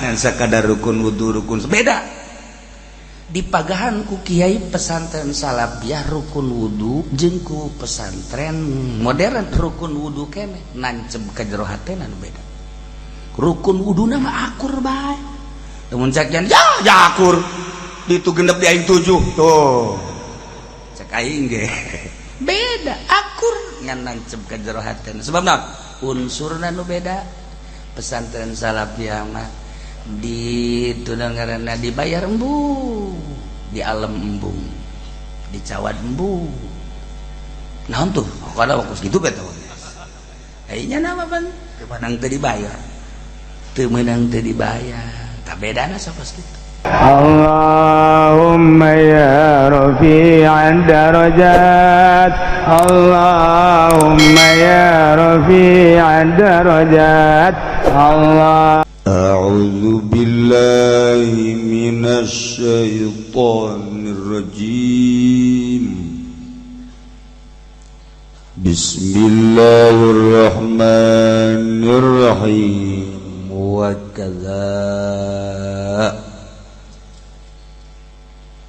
Ngan sakadar rukun wudu, rukun beda. Dipagahan ku kiai pesantren Salafiyah rukun wudu jeung ku pesantren modern rukun wudu keneh nancep ka jero hatena nu beda. Rukun wuduna mah akur bae. Lamun cek ya ya akur. Ditu genep di aing 7 tuh. Cek aing ge. Beda akur ngan nancep ka jero hatena. Sebab naon? Unsurna nu beda. Pesantren Salafiyah mah di ngaranna dibayar embung, di alam embung, dicawat embung. Naon tuh? Kada waktu gitu beta. Kayaknya nama ban teu meunang teu dibayar. Teu meunang teu dibayar. Tak bedana sapas kitu. Allahumma ya rafi'ad darajat, Allahumma ya rafi'ad darajat, Allah. A'udzu billahi minasy syaithanir rajim. Bismillahirrahmanirrahim. Wa kadza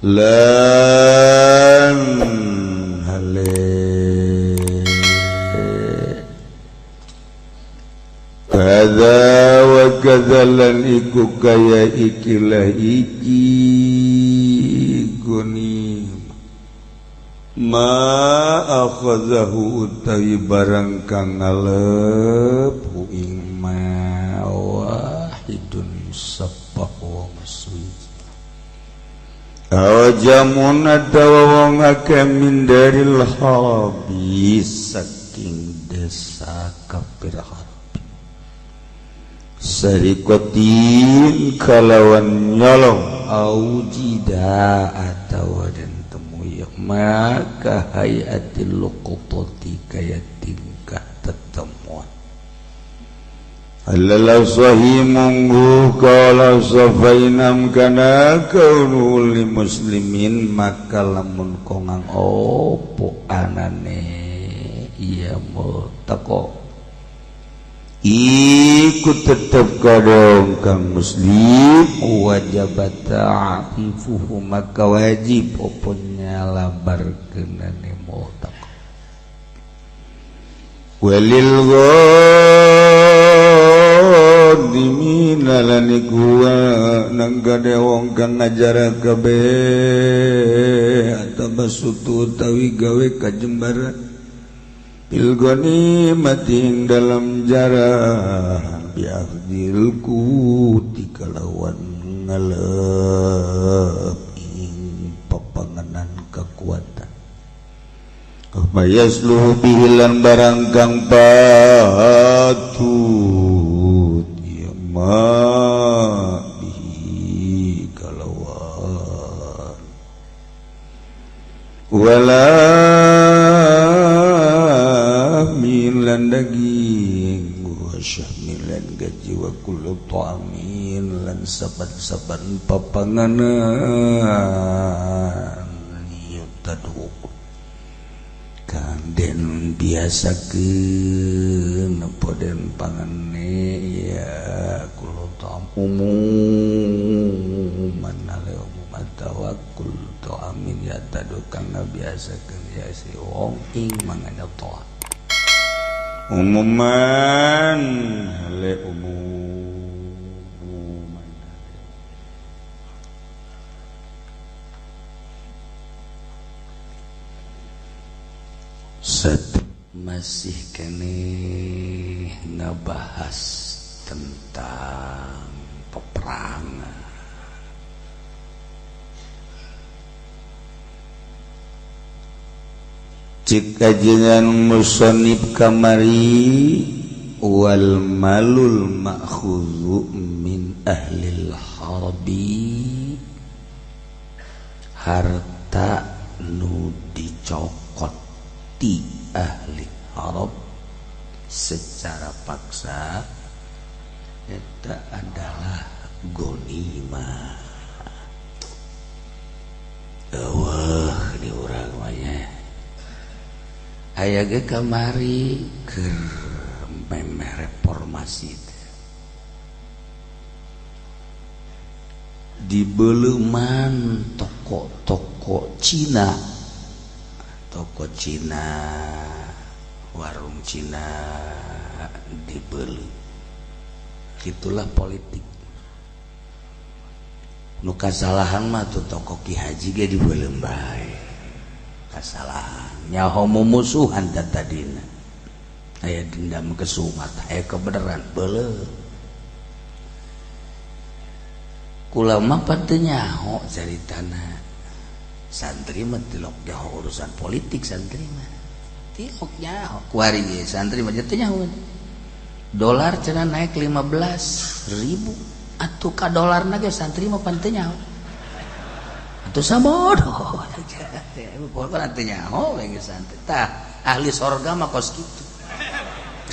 lan hale kadza wa kadza lan iku kaya ikilah iki goni ma akhadhahu utawi barang kang ngalep ing ma wahidun sapa wong suci awajamun atawa wong akeh min daril harabi saking desa kafir harbi sarikotin kalawan nyolong aujida atawa den temu ya maka hayatil luqutati kaya tingkah tetemuan. Alalau sahi munggu kala safainam kana kaunu li muslimin maka lamun kongang opo anane iya multaqo iku tetep kadong kang muslim wajib ta'afifuhu maka wajib opo nyalabarkeunane multaqo walil ghadimina lan iku nanggade wong kang ngajara kabeh atabasutu utawi gawe kajembaran bil ghanimati ing dalam jarah biakhdil kuti kalawan ngalep ing pepanganan kekuatan mayasluhu bihi lan barang kang patut ya ma bihi kalawan wala min lan daging wa syahmin lan gaji wa kullu ta'amin lan saban-saban papanganan yutadu kang den biasakeun apa den pangane ya kullu ta'am umuman ale umum tawakkul ta'amin ya tadu kang biasakeun ya si wong ing mangan ta'am umuman ale umuman set masih kene ngebahas tentang peperangan. Cik kajengan musonib kamari wal malul ma'khudhu min ahlil harbi, harta nu dicokot ti ahli harab secara paksa eta adalah ghanimah. Eueuh di urang mah nya aya ge kamari keur memeh reformasi teh. Dibeleuman toko-toko Cina, toko Cina, warung Cina dibeli. Itulah politik. Nu kasalahan mah tuh toko Ki Haji ge dibeuleum bae. Kasalahan nyaho mumusuhan da tadina. Aya dendam kesumat, aya kebenaran beuleum. Kula mah pan teu nyaho caritana. Santri mah tilok nyaho urusan politik santri mah. Tilok nyaho kuari ge santri mah teu nyaho. Dolar cenah naik 15.000 atuh ka dolarna ge santri mah pan teu nyaho. Atuh sabodoh. Pokona teu nyaho we ge santri. Tah ahli sorga mah kos kitu.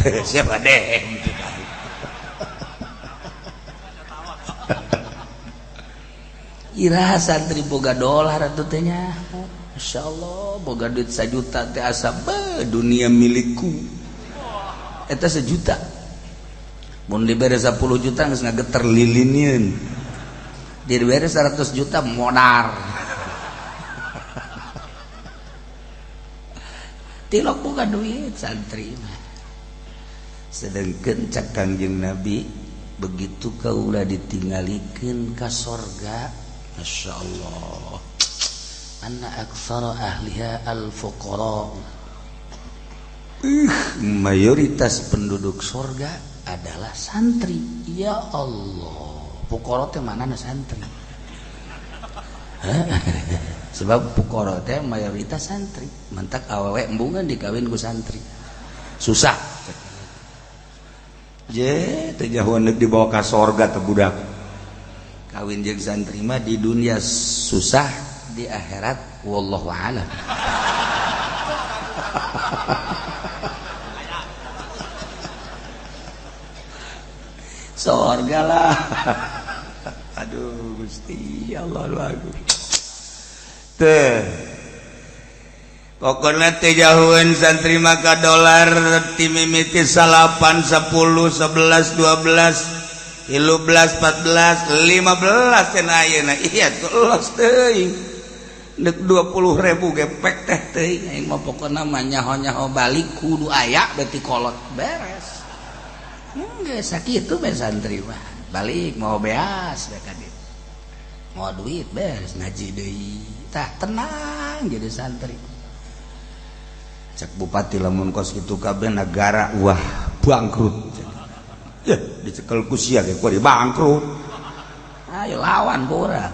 Siapa deh. Iraha santri boga dolar atuh teh nyaho. Masyaallah boga duit 1 juta teh asa be dunia milikku. Eta 1 juta. Mun dibere 10 juta geus ngageter lilinieun. Dibere 100 juta modar. Tilok boga duit santri mah. Sedengkeun cak Kangjeng Nabi begitu kaula ditinggalikeun ka sorga, Masya Allah, anna aktsara ahliha al-fuqara. Mayoritas penduduk sorga adalah santri. Ya Allah, fuqara teh manana santri? Sebab fuqara teh mayoritas santri. Mantak awewe embungan dikawin ku santri. Susah. Je, teh jahoan deuk dibawa ka sorga teh budak. Kawin jeung santri mah di dunia susah, di akhirat wallahu a'lam. Sorga lah. Aduh Gusti Allah agung. Teh. Pokoknya teh jauhan santri maka dolar timimiti 8, 10, 11, 12, 13, 14, 15 cenah ayeuna. Iya los teuing. Deuk 20.000 gepek teh teuing. Aing mah pokona mah nyaho-nyaho balik kudu aya berarti kolot beres. Geus sakitu bae santri mah. Balik mau beas bae ka dieu. Mau duit beres ngaji deui. Tah tenang jadi santri. Cek bupati lamun kos kitu kabeh negara wah bangkrut. Ya dicekel ku sia ge kuari bangkrut. Ayo lawan ku urang.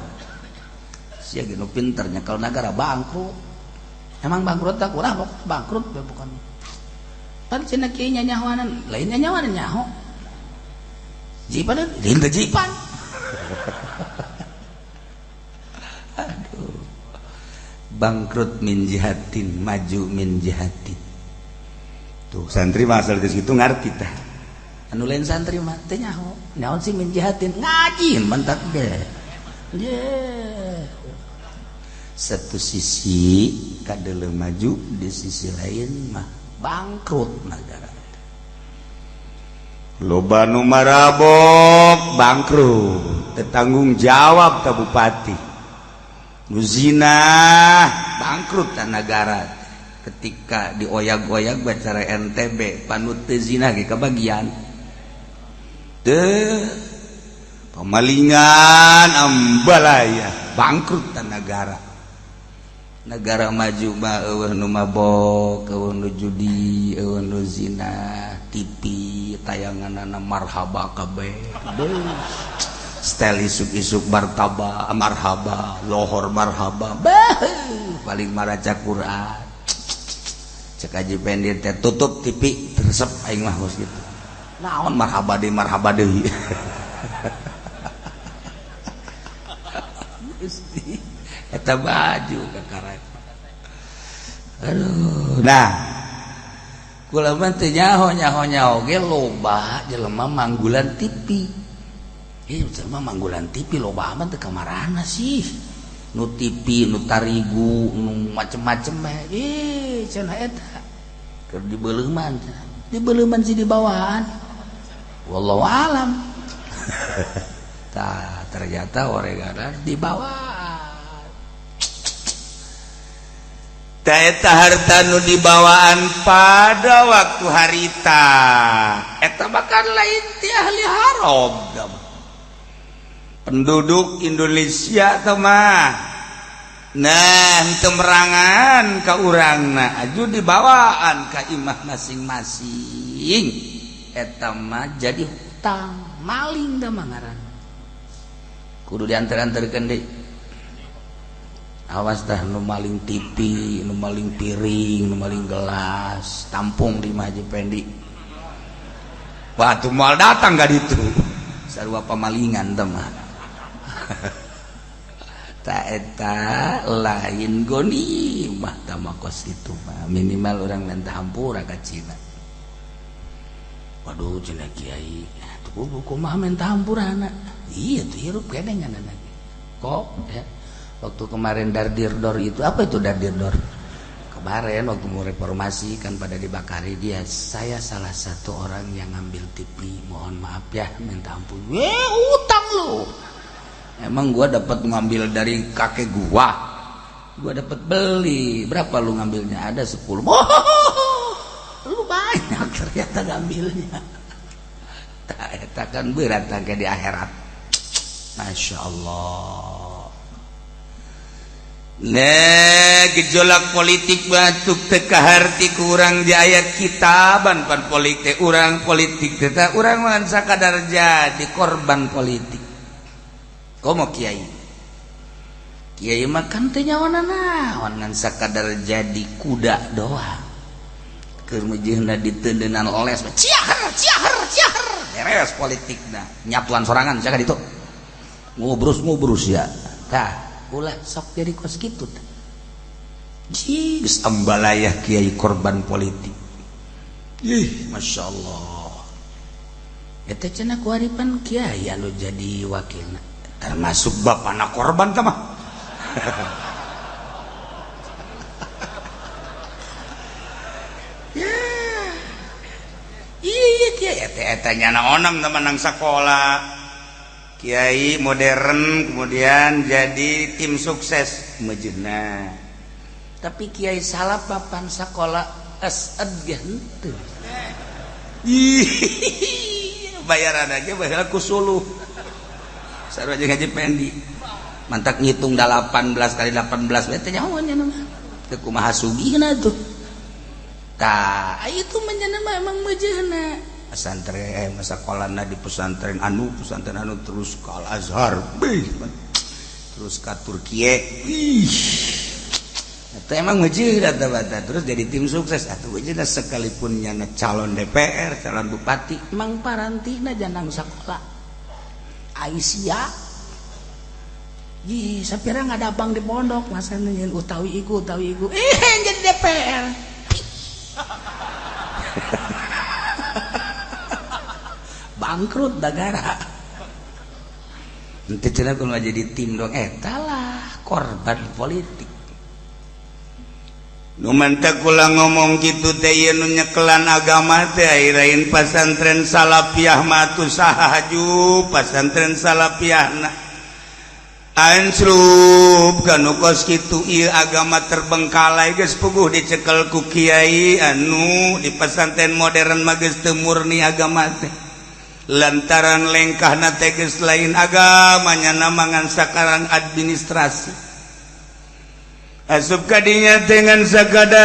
Sia ge nu pinter nyekel negara bangkrut. Emang bangkrut tak urang bangkrut bae bukan. Pan cenah kieu nyanyahoanan, lain nyanyahoanan nyaho. Jipan lain teh jipan. Aduh. Bangkrut min jihatin, maju min jihatin. Tuh santri mah asal geus kitu ngarti tah. Anu lain santri mah teh nyaho. Naon sih min jihatin? Ngaji mentak ge. Ye. Satu sisi kadeuleu maju, di sisi lain mah bangkrut negara. Loba nu marabok bangkrut, tetanggung jawab ka bupati. Nu zina bangkrut ta negara. Ketika dioyag-oyag bacara NTB panut teu zina ge kabagian. Teu pemalingan ambalaya bangkrut ta negara. Negara maju mah eueuh nu mabok, eueuh nu judi, eueuh nu zina, TV tayanganana marhaba kabeh. Setel isuk-isuk martaba, marhaba, lohor marhaba, bah paling maraca Quran. Cek Haji Pendi teh tutup TV resep aing mah geus kitu. Naon marhaba deui marhaba deui. Gusti eta baju kakara. Aduh, nah kula mah teu nyaho nyaho ge loba jelema manggulan TV. Jelema manggulan TV loba amat teu kamarana sih. Nu TV, nu tarigu, nu macem-macem mah. Cenah eta. Keur dibeuleumman cenah. Dibeuleumman sih di bawahan. Wallahu alam. Tah ternyata oregana dibawa. Tah eta harta nu dibawaan pada waktu harita eta bakal lain ti ahli haram, penduduk Indonesia teh mah. Nah, henteu merangan ka urangna, aju dibawaan ka imah masing-masing, eta mah jadi hutang maling da mah ngaran, kudu diantar-antarkeun deui. Awas dah nu maling TV, nu maling piring, nu maling gelas, tampung di Haji Pendi. Wah, tuh moal datang ka ditu, sarua pamalingan teh mah. Ta eta lain gonimah tah mah, kos itu mah minimal orang minta hampura ka Cina. Waduh, cenah kiai tuh, kumaha minta hampurana? Iya tuh hirup keneh ngan kok ya. Waktu kemarin dardir dor itu, apa itu dardir dor kemarin waktu mau reformasi kan pada dibakari dia, saya salah satu orang yang ngambil TV, mohon maaf ya, minta ampun. Weh, utang lu. Emang gua dapat ngambil dari kakek gua? Gua dapat beli. Berapa lu ngambilnya? Ada 10. Oh, lu banyak ternyata ngambilnya. Tak kan berat tak di akhirat. Masya Allah. Nah, gejolak politik batuk teka harti kurang jaya kitaban pan politik urang, politik teh urang mah sakadar jadi korban politik. Komo kiai, kiai makan teh nyawana naon, ngan sakadar jadi kuda doang, keur mejeuhna diteundeunnan oles, ciahar ciahar ciahar, beres politikna, nyatuan sorangan sia ditu, ngubrus ngubrus ya. Tah ulah sok jadi kos kitu. Geus ambalayah kiai korban politik. Ih, Masya Allah. Eta cenah kuaripan kiai anu jadi wakilna, termasuk bapana korban tah mah. Iya kiai eta eta nyana onang teman nang sakola kiai modern kemudian jadi tim sukses mejena, tapi kiai salah papan sekolah esed ge henteu. Bayaran aja bayar ku suluh, sarua jeung Haji Pendi, mantak ngitung 18 kali 18 we teh nyaho nya mah teu kumaha sugihna tuh. Tah itu menjana mah emang mejena pesantren, masa sekolahna di pesantren anu terus ke Al Azhar, bih, terus ke Turki, ih atau emang mejeuh bata terus jadi tim sukses atau mejeuh sekalipun nyana calon DPR, calon bupati, emang parantina janang sekolah Aisyah. Ih, sapira nggak ada bang di pondok masa nyen utawi iku utawi iku, ih jadi DPR. Bangkrut negara. Nanti cenah kudu jadi tim dong, eta lah korban politik. Nu mantak kula ngomong kitu teh ieu nu nyekelan agama teh lain pasantren salafiyah mah atuh saha haju pasantren salafiyahna. Ansrup kanu kos kitu ieu agama terbengkalai geus puguh dicekel ku kiai anu di pesantren modern mah geus teu murni agama teh. Lantaran lengkahna teh geus lain agamanya, namangan sakarang administrasi. Asup kadinya dengan sakadar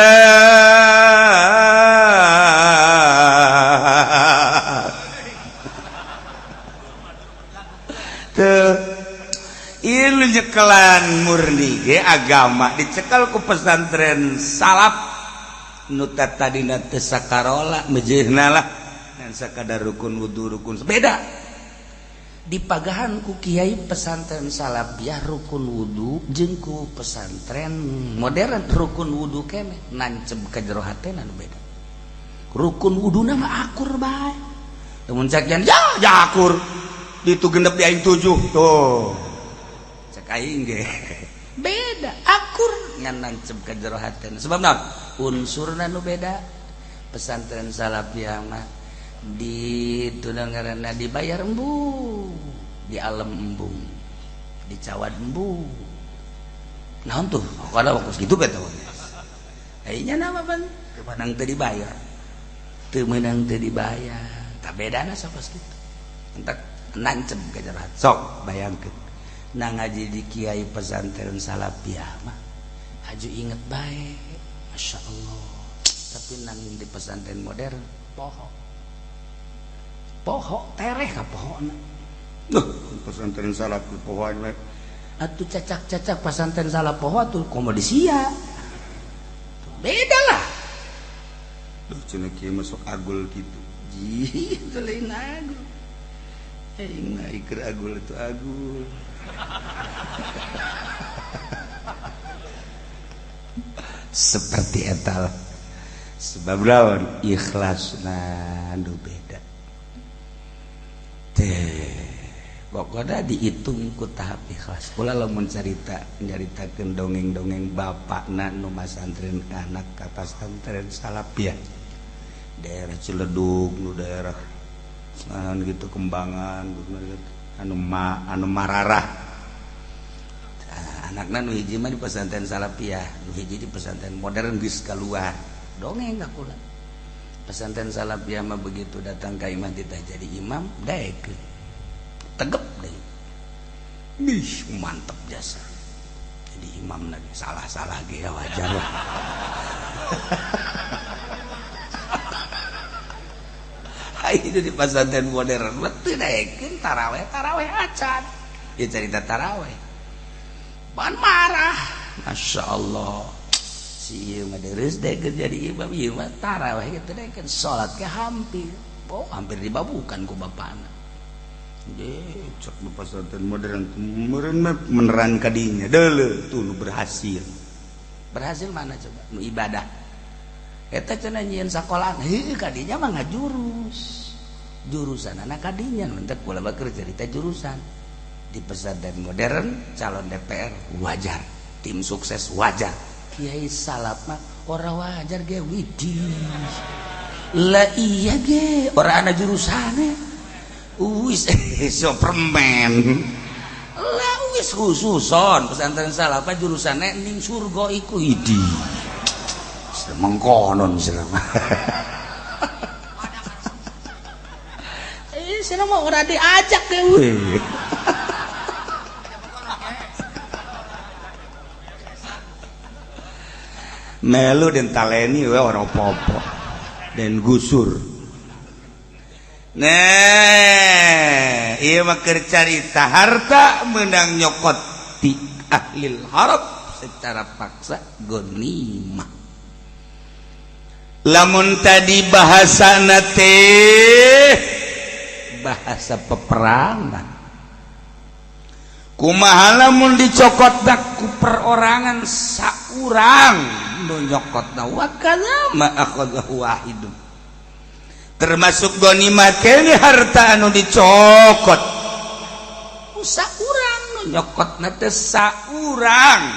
teu ieu nyekelan murni ge agama dicekel ku pesantren salaf nu tadina teu sakarola mejeuhna lah ngan sakadar rukun wudu rukun beda. Dipagahan ku kiai pesantren salafiyah rukun wudu jeung ku pesantren modern rukun wudu keneh nancep ka jero hatena nu beda. Rukun wuduna mah akur bae, lamun cek ya ya akur ditu genep di aing 7 tuh cek aing ge beda akur ngan nancep ka jero hatena sebab naon unsurna nu beda. Pesantren salafiyah mah di tunang ngaranna dibayar embu Di alam embung, dicawat embung. Naon tuh? Kalau waktu gitu beta. Kayaknya nama ban teu meunang teu dibayar. Teu meunang teu dibayar. Tak bedana sapas kitu. Entak nancep ka sok bayangkeun. Nah ngaji di kiai pesantren Salafiyah mah haju inget bae. Masya Allah. Tapi nang di pesantren modern poho. Poho tereh ka pohona. Duh, pesantren salaf poho we. Atuh cacak-cacak pesantren salaf poho atuh komo di sia. Beda lah. Duh, cenah kieu masuk agul kitu. Jih, itu lain agul. Aing mah iker agul itu agul. Seperti eta lah. Sebab lawan ikhlasna nu beda. Teh, pokoknya dihitung ku tahap ikhlas. Kula lamun carita nyaritakeun dongeng-dongeng bapakna nu masantren anak ka pasantren Salafiyah. Daerah Ciledug, nu daerah anu gitu Kembangan, anu ma anu Mararah. Anakna nu hiji mah di pesantren Salafiyah, nu hiji di pesantren modern geus kaluar. Dongeng ka kula. Pesantren Salafiyah mah begitu datang ka imah titah jadi imam, daekeun. Tegep deui. Ih, mantep jasa. Jadi imam lagi salah-salah ge ya wajar lah. Itu di pesantren modern mah teu daekeun taraweh, taraweh acan. Ieu carita taraweh. Ban marah. Masya Allah. Si ieu mah dereus daekeun jadi imam, ieu mah taraweh kitu daekeun salat ge hampir. Oh, hampir dibabukan ku bapana. Deh, cek nu pesantren modern meureun mah meneran ka dinya. Deuleu tuh nu berhasil. Berhasil mana coba? Nu ibadah. Eta cenah nyieun sakolaan, heuh ka dinya mah ngajurus. Jurusanana ka dinya, mentek kula mah keur cerita jurusan. Di pesantren modern calon DPR wajar, tim sukses wajar. Kiai salaf mah ora wajar ge widih. Lah iya ge, ora ana jurusane. Wis Superman. Lah wis khususon pesantren salaf mah jurusane ning surga iku idi. Mengkonon cenah. Cenah mah ora diajak ge we. Melu den taleni we ora apa-apa. Den gusur. Nah, ieu mah keur carita harta meunang nyokot ti ahlil harab secara paksa ghanimah. Lamun tadi bahasana teh bahasa peperangan. Kumaha lamun dicokot ku perorangan saurang nu nyokotna wa kana ma akhadhahu wahidun. Termasuk ghanimah kene harta anu dicokot ku saurang nu nyokotna teh saurang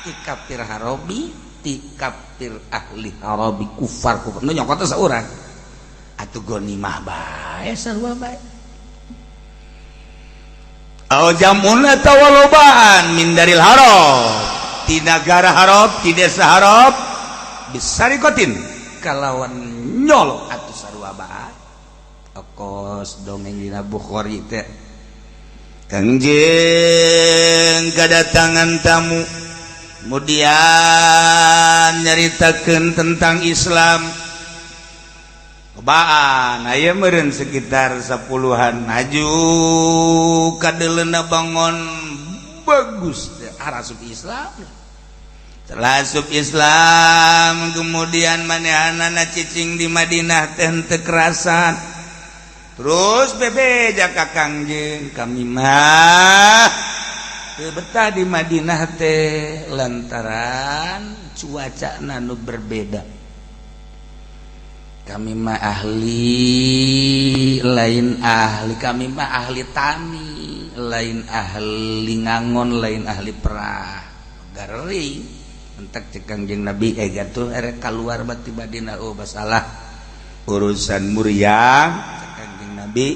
ti kafir harobi, ti kafir ahli harabi, kufar kufar nu nyokotna saurang atuh ghanimah bae sarua bae. Aw jamun atawa lobaan min daril harab, ti nagara harab, ti desa harab bisarikotin kalawan nyolok atuh sarua bae. Okos dongeng dina Bukhari teh Kangjeng kedatangan tamu kemudian nyaritakeun tentang Islam. Kebaan aya meureun sekitar 10-an aju kadeleuna bangon bagus arasup Islam. Terasup Islam kemudian manehanana cicing di Madinah teh henteu kerasan. Terus bebeja ka Kangjeng, kami mah teu betah di Madinah teh lantaran cuaca nu berbeda. Kami mah ahli lain ahli, kami mah ahli tani, lain ahli ngangon, lain ahli perah. Garering entek cek Kangjeng Nabi gatuh erek kaluar bati Madinah oh masalah urusan muriang cek Kangjeng Nabi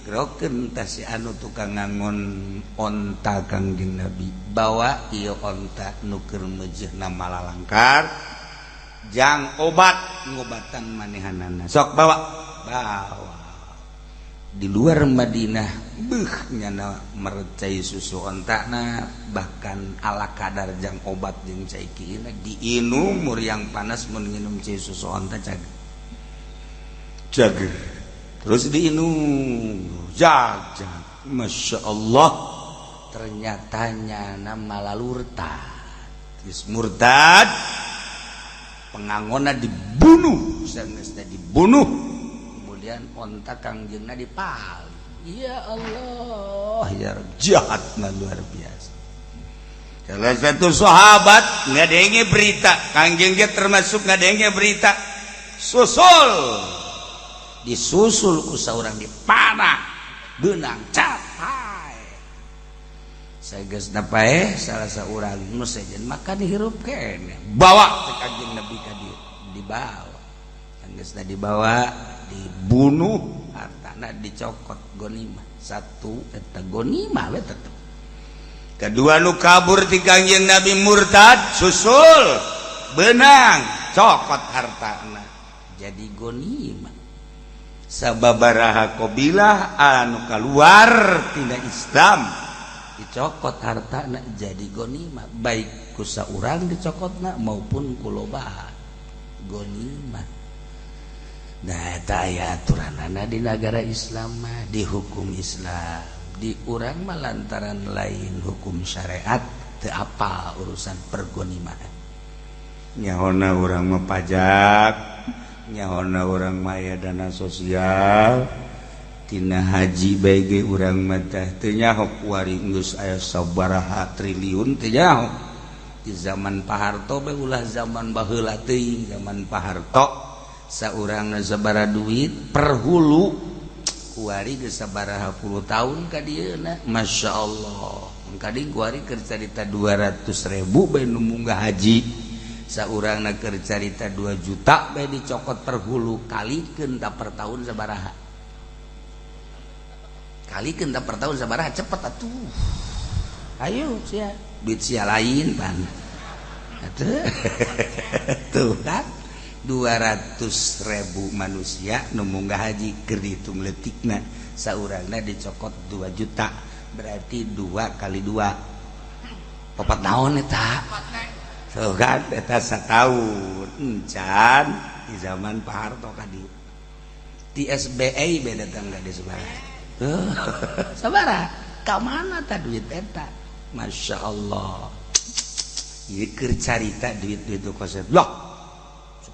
Digerokeun tah si anu tukang ngangon onta Kangjeng Nabi, bawa ieu onta nu keur meujeuhna malalangkar jang obat ngobatan manehanana, sok bawa bawa di luar Madinah. Beuh, nyana mercai susu ontana, bahkan ala kadar jang obat jeung cai kieu diinum muriang panas. Mun nginum cai susu onta cager cager, terus diinum jag jag, Masya Allah, ternyata nyana malalurtad. Geus murtad, pengangona dibunuh, sanesna dibunuh, kemudian onta Kangjengna dipali. Ya Allah ya, jahat luar biasa. Salah satu sahabat ngadenge berita Kangjeng ge termasuk ngadenge berita, susul, disusul ku saurang, dipanah, beunang capai sageus paeh salah seorang nu sejen maka dihirup keneh, bawa ke Kangjeng Nabi ka dieu. Dibawa, geus dibawa, dibunuh, hartana dicokot, gonimah. Satu eta gonimah we tetep. Kedua, nu kabur ti Kangjeng Nabi murtad, susul, benang, cokot hartana, jadi gonimah. Sababaraha qabilah anu keluar tina Islam dicokot hartana jadi gonimah, baik ku saurang dicokotna maupun ku loba gonimah. Nah, eta aya aturanana di negara Islam mah, di hukum Islam. Di urang mah lantaran lain hukum syariat, teu apa urusan pergonimahan. Nyahona urang mah pajak, nyahona urang mah aya dana sosial tina haji bae ge urang mah teh teu nyaho kuari geus aya sabaraha triliun, teu nyaho. Di zaman Pak Harto bae, ulah zaman baheula teuing, zaman Pak Harto saurang sabaraha duit per hulu, kuari geus sabaraha puluh tahun ka dieuna. Masya Allah, kadi kuari keur carita 200.000 bae nu munggah haji saurangna, keur carita 2 juta bae dicokot per hulu. Kalikeun ta per tahun sabaraha, kalikeun ta per tahun sabaraha, cepet atuh, ayo sia, duit sia lain pan atuh. Tuh kan 200.000 manusia nu munggah haji, keur dihitung leutikna saurangna dicokot 2 juta, berarti 2 kali 2 4 naon eta. Tuh kan eta sataun encan di zaman Pak Harto ka dieu di SBY beda tangga di sabaraha. Tuh sabaraha, ka mana ta duit eta? Masya Allah, ieu keur carita duit-duit kosep loh,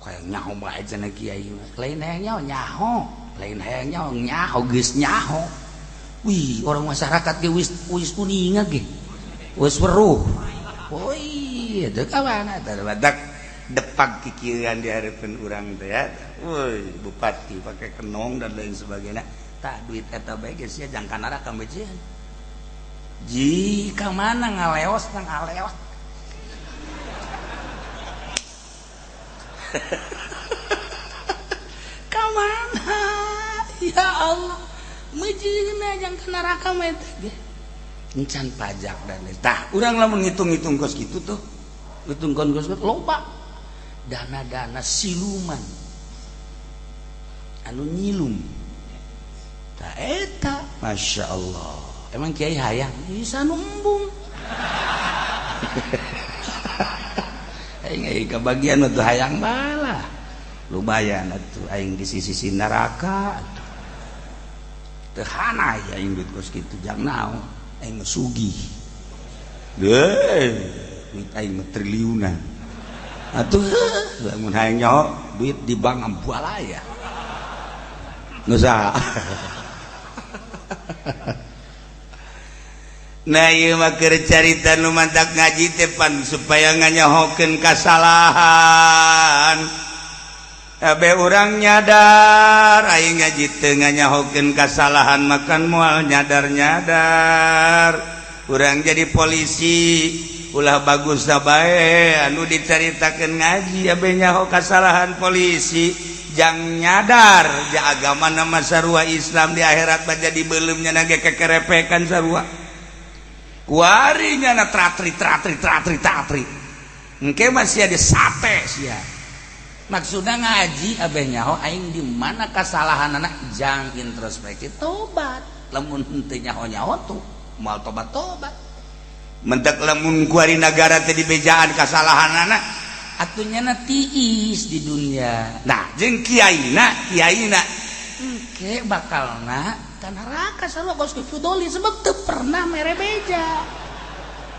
kayak nyaho bae cenah kiai mah. Lain hayang nyaho, nyaho lain hayang nyaho, nyaho geus nyaho. Wih, orang masyarakat ge wis wis uninga ge wis weruh. Woi, itu ka mana tah badak depak kikieuan di hareupeun urang teh ya. Woi, bupati pakai kenong dan lain sebagainya. Tak duit eta bae geus sia jangka neraka beujeun. Ji ka mana ngaleos nang ngaleos. Ka mana? Ya Allah, meujeuhna jangka neraka mah eta ge. Encan pajak dan tah urang lamun ngitung-ngitung kos kitu tuh. Ngitung kos kitu loba. Dana-dana siluman anu nyilum. Tah eta, Masya Allah. Emang kiai hayang bisa numbung. Aing aing kebagian atuh hayang balah. Lumayan atuh aing di sisi neraka atuh. Teu hanai aing duit kos kitu jang naon. Aing mah sugih. Deuh, duit aing mah triliunan. Atuh lamun hayang nyaho duit di bank ambualaya. Nu saha? Nah ieu mah keur carita nu mantak ngaji teh pan supaya nganyahokeun kasalahan. Abe urang nyadar aing ngaji teu nganyahokeun kasalahan makan moal nyadar-nyadar. Urang jadi polisi ulah bagus bae anu dicaritakeun ngaji abe nyaho kasalahan polisi. Jang nyadar ja agama nama sarua Islam di akhirat mah jadi beuleumnya ge kekerepekan sarua. Kuari nyana tratri tratri tratri tratri. Engke mah sia disate sia. Maksudna ngaji abeh nyaho aing di mana kasalahanana jang introspeksi tobat. Lamun henteu nyaho-nyaho tuh moal tobat-tobat. Mentek lamun kuari nagara teh dibejaan kasalahanana atuh nyana tiis di dunia. Nah, jeung kiaina, kiaina engke bakalna ka neraka sarua kos fudoli sebab teu pernah mere beja.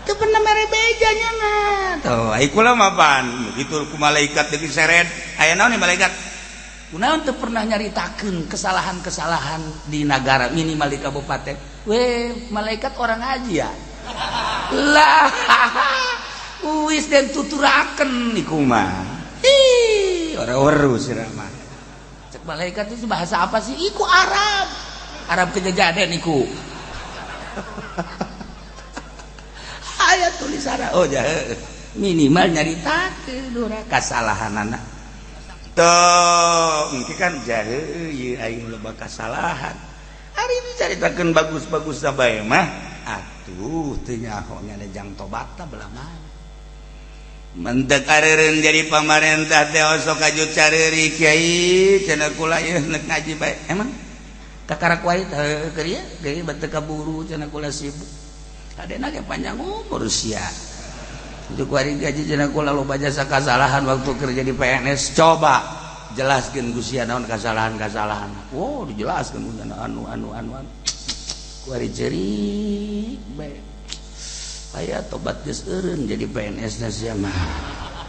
Teu pernah mere beja nyana. Tuh, ai kula mah pan kitu ku malaikat deui seret. Aya naon malaikat? Kunaon teu pernah nyaritakeun kesalahan-kesalahan di nagara minimal di kabupaten. We, malaikat orang ngaji ya. Lah, wis den tuturaken niku mah. Ih, ora weruh sirah mah. Cek malaikat itu bahasa apa sih? Iku Arab. Arab kejajaden iku. Aya tulisan oh jahe. Minimal nyaritakeun urang kasalahanana. Tuh, engke kan jahe ieu aing loba kasalahan. Ari dicaritakeun bagus-bagus bae mah. Atuh teu nyaho nya jang tobatna belah mana. Mentek areureun jadi pamarentah teh osok kajut careuri kiai cenah kula ieu neuk ngaji bae. Emang kakarak wae teh keur ieu geus batu kaburu cenah kula sibuk. Kadena ge panjang umur sia. Itu kuari gaji cenah kula loba jasa kasalahan waktu kerja di PNS. Coba jelaskeun ku sia naon kasalahan-kasalahan. Wow, dijelaskeun ku anu anu anu anu. Kuari ceurik bae. Aya tobat geus eureun jadi PNS na sia mah.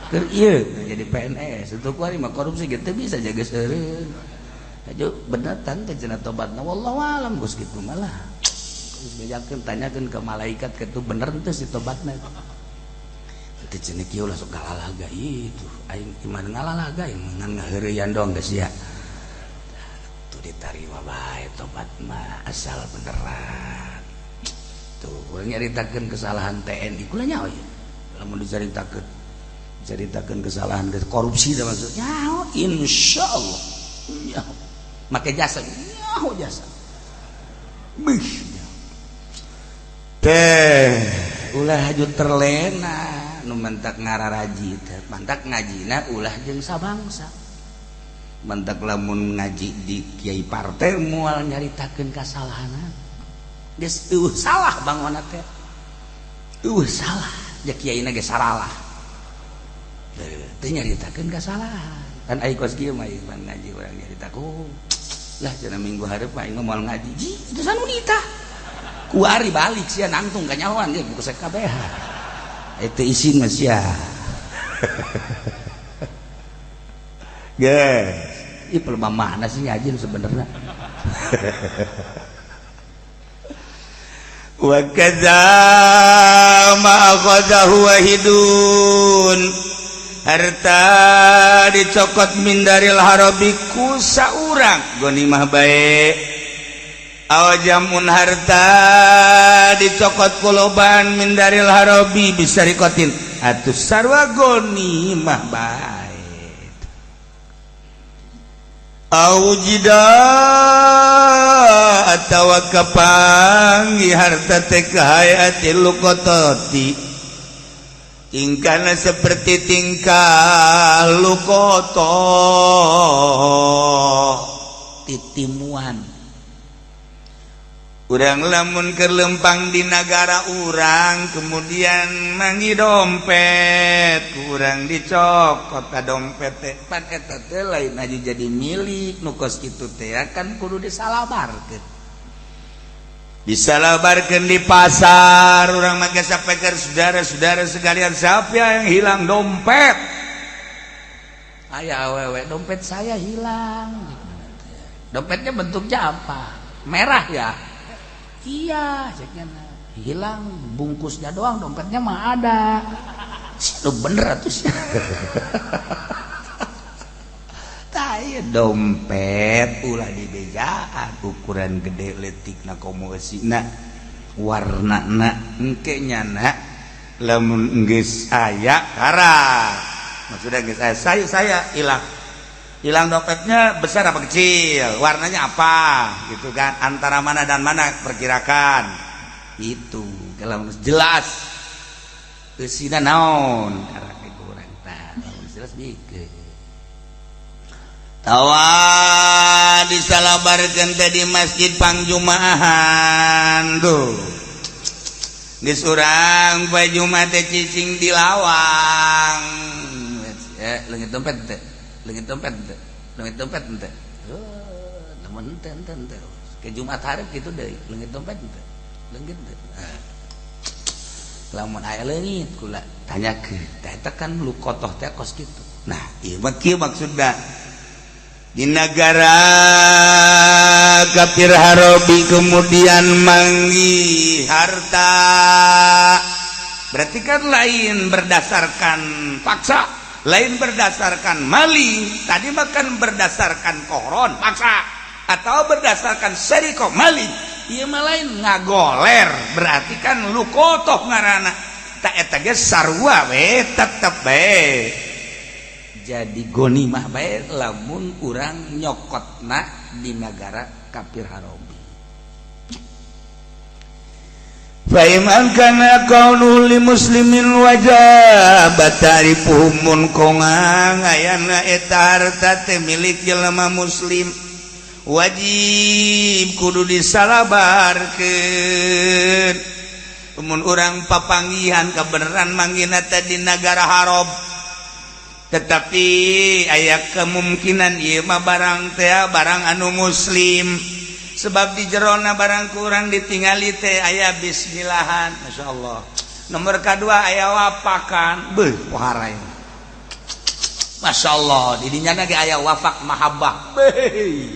Keur ieu jadi PNS itu kuari mah korupsi ge teu bisa jaga geus eureun. Aja bener teh cenah tobatna wallahu alam geus kitu malah. Geus bejakeun tanyakeun ke malaikat kitu bener teu si tobatna. Teu cenah kieu lah sok ngalalaga itu. Aing iman ngalalaga ngan ngaheureuyan doang geus sia. Tuh ditarima bae tobat mah asal beneran. Tuh urang nyaritakeun kesalahan TNI kula nyaho ieu. Lamun dicaritakeun caritakeun kesalahan korupsi da maksud nyaho insyaallah nyaho. Make jasa nyaho jasa. Bih. Teh ulah haju terlena nu mentak ngararaji teh mantak ngajina ulah jeung sabangsa. Mentak lamun ngaji di kiai partai moal nyaritakeun kasalahanana. Geus eueuh salah bangunna teh. Eueuh salah ja kiaina ge saralah. Teu nyaritakeun kasalahan. Kan ai kos kieu mah ieu ngaji urang nyaritakeun. Lah cenah minggu hareup mah aing moal ngaji. Ji itu sanu ditah. Kuari balik sia nangtung kanyahoan ge buku kabeh. Itu isin mah sia. Geus. Ih pelema mana sih ngaji sebenarnya. Wa kadza ma akhadhahu wahidun. Harta dicokot min daril harabi ku saurang ghanimah bae. Awajamun harta dicokot kuloban min daril harabi bisarikotin atuh sarwa ghanimah bae. Aujida atawa kapangi harta teh kahayatil luqatati tingkahna seperti tingkah luqata titimuan. Urang lamun keur lempang di nagara urang kemudian mangi dompet kurang dicokot ka dompet teh pan eta teh lain aja jadi milik nu kos kitu teh kan kudu disalabarkeun. Disalabarkeun di pasar urang mah geus sapeker saudara-saudara sekalian siapa yang hilang dompet? Aya awewe dompet saya hilang. Dompetnya bentuknya apa? Merah ya? Iya, ceknya hilang bungkusnya doang, dompetnya mah ada. Lu bener atuh sih. Tah dompet ulah dibejaan ukuran gede leutikna komo eusina warnana engke nyana lamun geus aya kara. Maksudna geus aya saya hilang. Hilang dompetnya besar apa kecil, warnanya apa, gitu kan, antara mana dan mana perkirakan itu. Kalau jelas eusina naon, karek kurang tah, lamun jelas bikin tawa disalabarkeun teh di masjid pangjumaahan tuh. Geus urang poe Jumat teh cicing di lawang ya, leungit dompet teh, leungit dompet teh, leungit dompet teh. Oh, lamun teh teh teh ke Jumat hareup kitu deui, leungit dompet teh, leungit teh. Nah, lamun aya leungit kula tanyakeun teh, eta kan luqotoh teh kos kitu. Nah, ieu mah kieu maksudna, di negara kafir harobi kemudian manggih harta, berarti kan lain berdasarkan paksa, lain berdasarkan maling tadi, makan berdasarkan qohron paksa atau berdasarkan sariqoh maling. Ieu mah lain ngagoler, berarti kan luqotoh ngaranna. Tak, eta ge sarua we, tetep we jadi gonimah bae lamun urang nyokotna di negara kafir harobi. Faiman kana kaunu li muslimin wajib ta'rifuhum, mun kongang ayana eta harta teh milik jelema muslim, wajib kudu disalabarkeun. Mun urang papanggihan kebenaran manggina teh di negara harob, tetapi aya kemungkinan ieu mah barang teh barang anu muslim, sebab di jerona barang kurang ditinggali teh aya bismillahan, Masya Allah. Nomor kedua aya wapakan, beuh pohara. Masya Allah, didinya lagi aya wafak mahabbah. Beuh,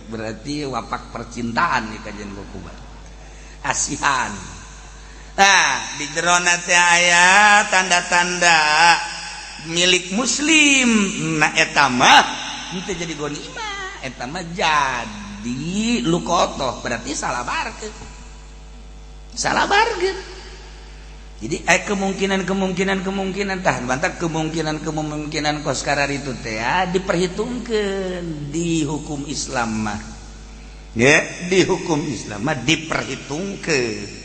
berarti wapak percintaan nih kajian kuba asihan. Nah, di jerona teh aya tanda-tanda milik muslim. Nah, eta mah henteu jadi gonimah, eta mah jadi luqotoh, berarti salah barkeun, salah barkeun. Jadi kemungkinan kemungkinan kemungkinan tah bantak kemungkinan kemungkinan kos itu teh ya, diperhitungkan di hukum Islam mah ya, di hukum Islam mah diperhitungkan.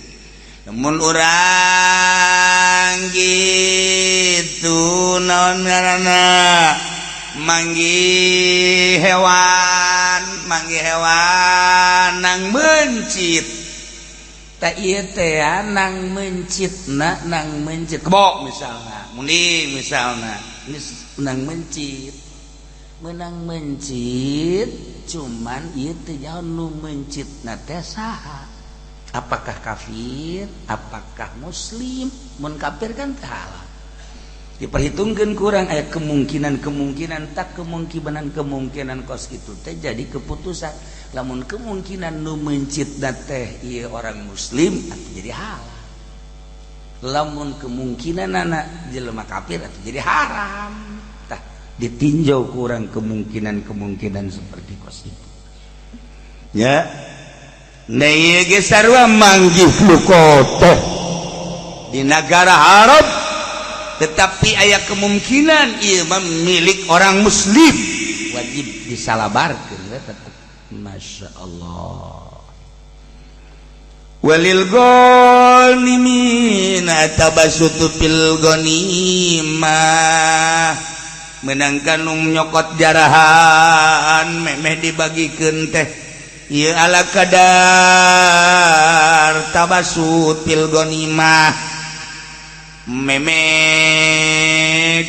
Namun orang gitu naon ngaranna, manggih hewan, manggih hewan nang mencit tak, ieu teh nang mencit na, nang mencit kebo misalnya, munding misalnya, geus menang mencit, menang mencit, cuman ieu teh jauh nu mencit na teh saha, apakah kafir apakah muslim. Mun kafir kan halal, diperhitungkan kurang aya kemungkinan kemungkinan tak, kemungkinan kemungkinan kos itu teh jadi keputusan. Lamun kemungkinan nu mencit teh ieu orang muslim atau jadi halal, lamun kemungkinan anak jelema kafir atau jadi haram. Tah, ditinjau kurang kemungkinan kemungkinan seperti kos itu ya. Nah, ieu ge sarua manggih luqotoh di negara Arab, tetapi aya kemungkinan ieu mah milik orang muslim, wajib disalabarkeun we tetep. Masya Allah. Walil ghanimina tabasutu fil ghanimah, menangkan nu nyokot jarahan memeh dibagikeun teh ieu ala kadar tabasut fil ghanimah, meme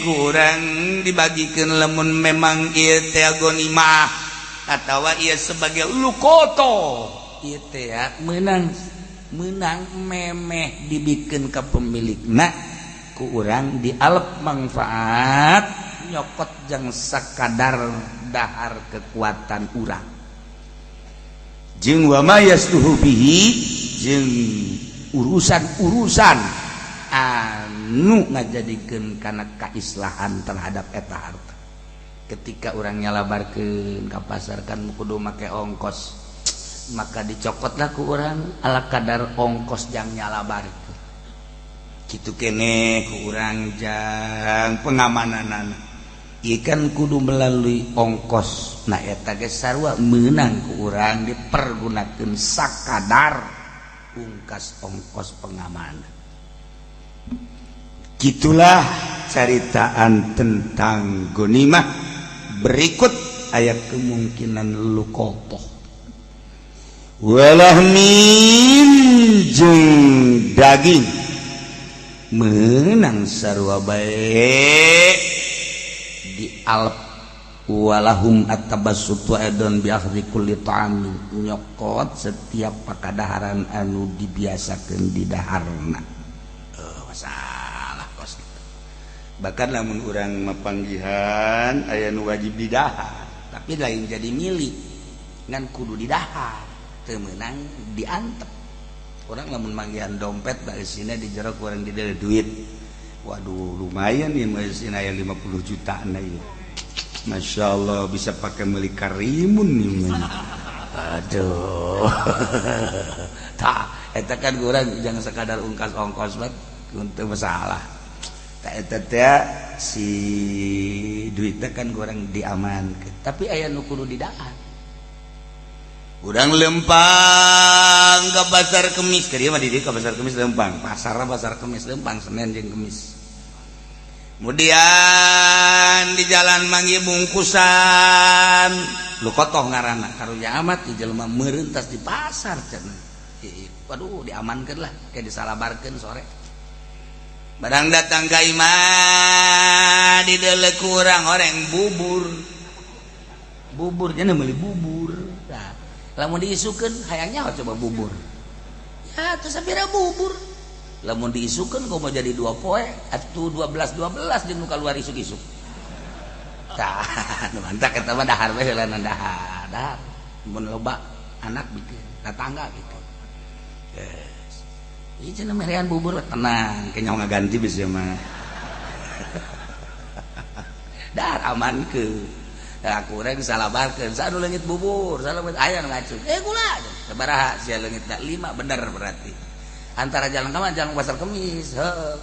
kurang dibagikan lamun memang ieu teh ghanimah atawa ieu sebagai luqotoh. Ieu teh ya, menang menang memeh dibikin ke pemilikna ku urang dialep manfaat nyokot jang sakadar dahar kekuatan urang, jeung wa ma yasluhu bihi, jeung urusan-urusan anu ngajadikeun kana kaislahan terhadap eta harta. Ketika urang nyalabarkeun ka pasar kan kudu make ongkos, maka dicokotlah ku urang ala kadar ongkos jang nyalabarkeun kitu kene ku urang jang pengamananana. Ikan kudu melalui ongkos. Nah eta ge sarua meunang ku urang dipergunakeun sakadar ungkas ongkos pengamanan. Gitulah caritaan tentang gonimah. Berikut ayat kemungkinan lukotoh walahmin jeung daging menang sarua bae di alp walahum at-tabassut wa aidan bi akhdhi kulli ta'amin nyokot setiap pakadaharan anu dibiasakeun di daharna. Masalah kos gitu. Bahkan lamun urang mapanggihan aya nu wajib didahar tapi lain jadi milik ngan kudu didahar teu meunang diantep. Urang lamun manggihan dompet baeusina di jero kurang di duit. Waduh lumayan nih mesin aya 50 juta na ieu. Masya Allah bisa pakai meuli karimun nih. Aduh. Tah eta kan urang jangan sekadar ungkas ongkos mah untuk masalah. Tah eta teh si duitna kan kurang diamankeun. Tapi aya nu kudu didahar. Urang lempang ke pasar Kemis, ke dia mah di dieu ka pasar Kemis lempang, pasarna pasar Kemis lempang Senin jeung Kemis. Kemudian di jalan manggih bungkusan, lu kotoh ngaranna karunya amat di jelema meureun tas di pasar cenah. Waduh diamankeun lah, kayak disalabarkeun sore. Barang datang ka imah di deuleu kurang oreng bubur. Bubur nya meuli bubur. Nah, lamun diisukeun hayangnya coba bubur ya terus sapira bubur lamun diisukeun komo jadi 2 poe atuh 12 12 jeung nu kaluar isuk-isuk tah nu mantak eta mah dahar we heulana dahar dahar mun loba anak bikin tetangga gitu yes ieu cenah merean bubur tenang kenyang ngaganti bisa mah dahar aman ke aku urang salabarkeun sanu leungit bubur salah aya nu ngacung gula sabaraha sia leungitna 5 bener berarti antara jalan ka jalan pasar Kemis heuh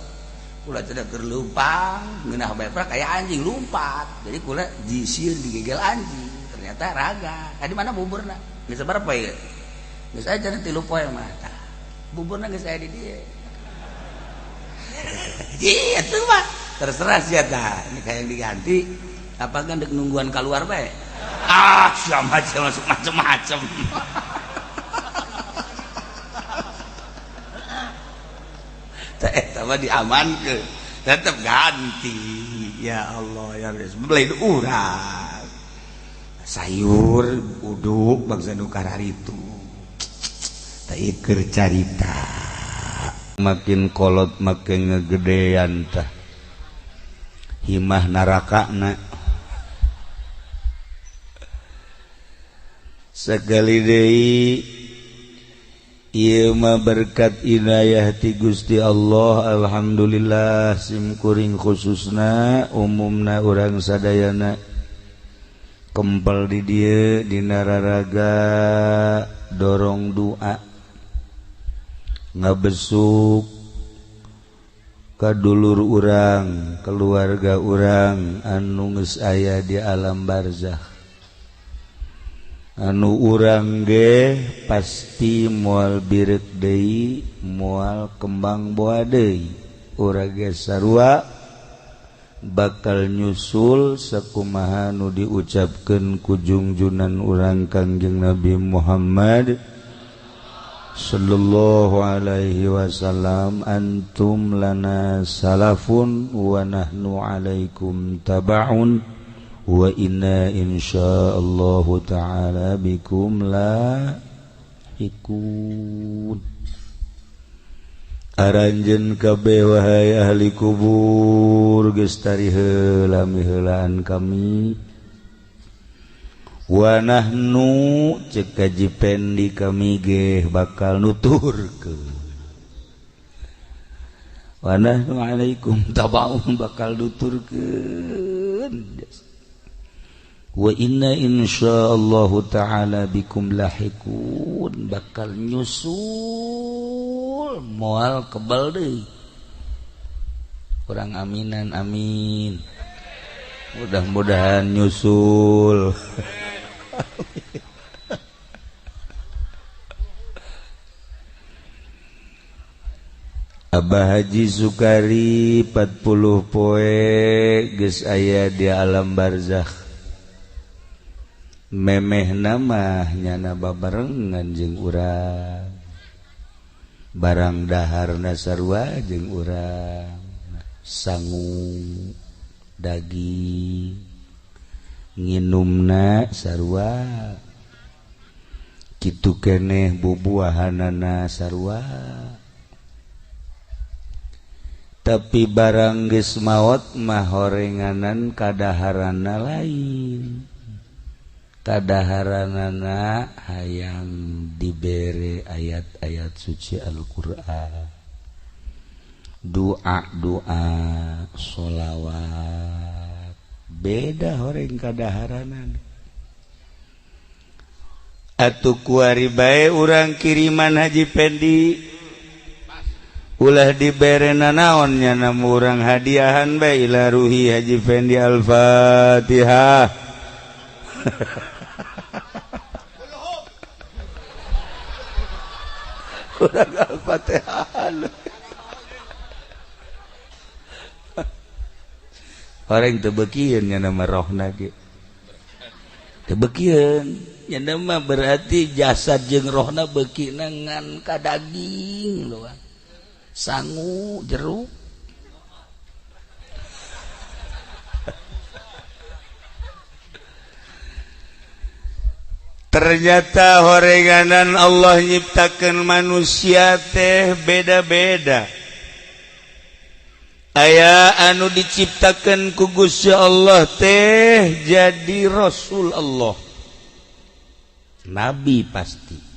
kula teh keur leumpang ngeunah bae prak aya anjing lompat jadi kula disieun digegel anjing ternyata raga tadi mana buburna geus sabaraha poe geus aya cenah 3 poe mah tah buburna geus aya di dieu ieu atuh mah terserah sia tah ini kayak diganti apa kan dek nungguan keluar bae ah sia macam masuk macam-macam teh eta mah diamankeun tetep ganti ya Allah ya beli urang sayur uduk bangsa nu kararitu teh keur carita makin kolot makin ngegedean tah himah narakana sekali deui ieu mah berkat inayah ti Gusti Allah alhamdulillah simkuring khususna umumna urang sadayana kempel di dieu dina raraga dorong doa ngabesuk ka dulur urang keluarga urang anu geus aya di alam barzakh anu urang ge pasti moal birek deui moal kembang boa deui urang ge sarua bakal nyusul sakumaha nu diucapkeun ku jungjunan urang Kangjeng Nabi Muhammad sallallahu alaihi wasallam antum lana salafun wa nahnu alaikum tabaun wa inna insyaallahu ta'ala bikum la ikun. Aranjeun kabeh wahai ahli kubur geus tari heula miheulaan kami wa nahnu ceuk kaji pendi kami ge bakal nuturkeun wa nahnu alaikum tabaun bakal nuturkeun wa inna insyaallahu ta'ala bikum lahikun bakal nyusul moal kebal deui. Urang aminan amin. Mudah-mudahan nyusul. Abah Haji Sukari 40 poe geus aya di alam barzakh. Memeh nama nyana babarengan jeung urang. Barang daharna sarua jeung urang. Sangu daging nginumna sarua. Kitu keneh bubuahanana sarua. Tapi barang geus maot mah horenganan kadaharana lain. Kadaharanana hayang dibere ayat-ayat suci Al-Qur'an, doa-doa, sholawat. Beda horeng kadaharanana. Atuh kuari bae urang kiriman Haji Pendi. Ulah dibere nanaon nya namu urang hadiahan bae ila ruhi Haji Fendi. Al-Fatihah. Urang Al-Fatihah. Orang teu beukieun nya nama rohna ge. Teu beukieun nya nama berarti jasad jeung rohna beukina ngan ka daging doang. Sangu jeruk. Ternyata horenganan Allah nyiptakeun manusia teh beda-beda. Aya anu diciptakeun ku Gusti Allah teh jadi Rasul Allah, nabi pasti.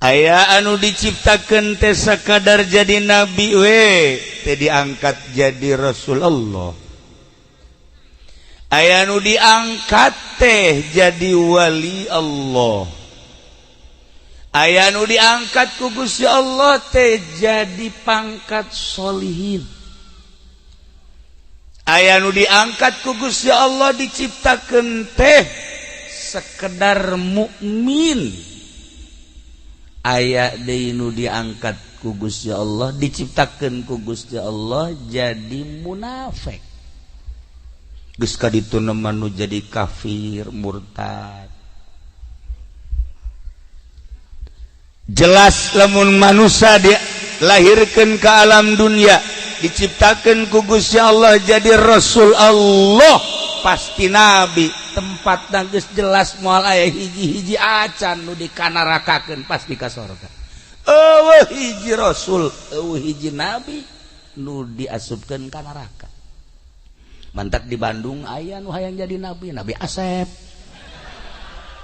Aya anu diciptakeun teh sakadar jadi nabi we teh diangkat jadi Rasul Allah. Aya anu diangkat teh jadi wali Allah. Aya anu diangkat ku Gusti Allah teh jadi pangkat sholihin. Aya anu diangkat ku Gusti Allah diciptakeun teh sekedar mukmin. Aya deui nu diangkat ku Gusti Allah diciptakeun ku Gusti Allah jadi munafik. Geus ka ditu nu jadi kafir murtad. Jelas lamun manusia dilahirkeun ke alam dunia diciptakeun ku Gusti Allah jadi Rasul Allah pasti nabi. Tempat geus jelas moal aya hiji-hiji acan nu dikanarakakeun pasti ka sorga. Eueuh hiji rasul, eueuh hiji nabi nu diasupkeun ka neraka. Mantak di Bandung aya nu hayang jadi nabi, Nabi Asep.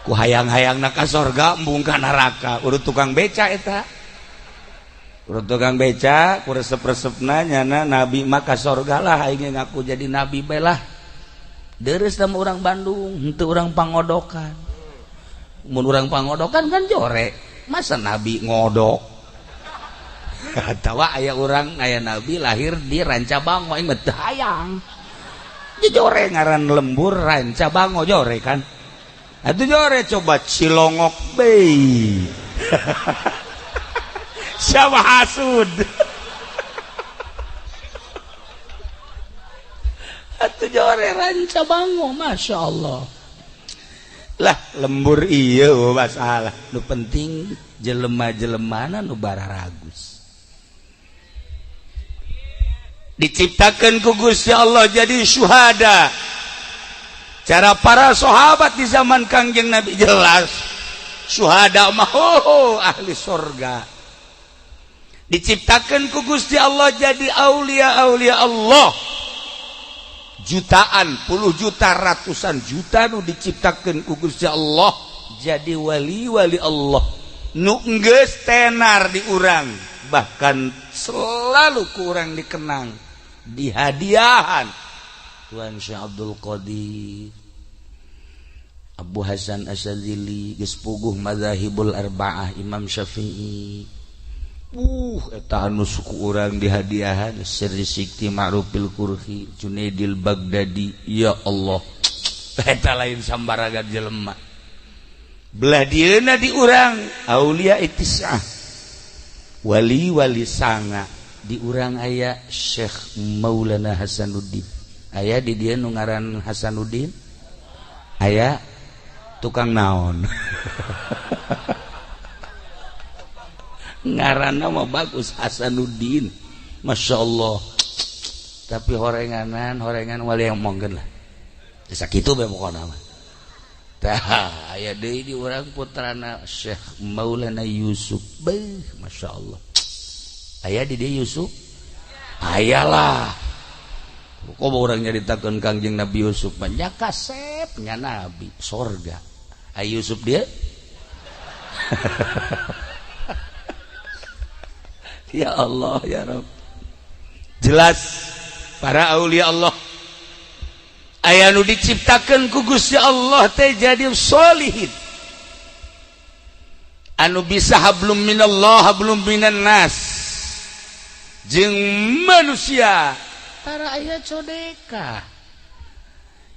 Ku hayang-hayangna ka sorga embung ka neraka. Urut tukang beca eta. Urut tukang beca ku resep-resepna nyana nabi mah ka sorga lah aing ngaku jadi nabi bae lah. Deres sama orang Bandung, henteu orang pangodokan. Mun urang pangodokan kan jore. Masa nabi ngodok? Atawa aya urang aya nabi lahir di Rancabango aing mah teu hayang. Jore ngaran lembur Rancabango jore kan. Atuh jore coba Cilongok bei. Siapa hasud? Atuh jore Rancabango, Masya Allah. Lah lembur iya masalah. Nu penting jelema-jelemana nu bararagus. Diciptakan ku Gusti Allah jadi syuhada. Cara para sahabat di zaman Kangjeng Nabi jelas. Syuhada mah ahli surga. Diciptakan ku Gusti Allah jadi aulia-aulia Allah. Jutaan, puluh juta, ratusan juta nu diciptakan ku Gusti Allah jadi wali-wali Allah. Nu geus tenar di urang, bahkan selalu ku urang dikenang, dihadiahan. Tuan Syekh Abdul Qadir, Abu Hasan Asyadzili, geus puguh madzahibul arba'ah, Imam Syafi'i, Eta anu suku urang dihadiahan Sirri Sikti Ma'rufil Kurhi Junaidil Baghdadi. Ya Allah, eta lain sambaraga jelema. Belah dieuna di urang aulia itisah, wali-wali sanga. Di urang aya Syekh Maulana Hasanuddin. Aya di dieu nu ngaran Hasanuddin, aya tukang naon. Ngaranna mah bagus Hasanuddin, Masya Allah. Tapi horenganan horengan wali yang mongkeun lah. Sakitu bae pokona mah. Tah aya deui di urang putrana Syekh Maulana Yusuf. Beuh, Masya Allah. Aya di dieu Yusuf? Aya lah. Kok urang nyaritakeun Kangjeng Nabi Yusuf mah nya kasep nya nabi sorga. Aya Yusuf dia? Ya Allah ya Rabb. Jelas para aulia Allah aya nu diciptakeun ku Gusti Allah teh jadi sholihin, anu bisa hablum minallah hablum minan nas jeung manusia. Tara aya codeka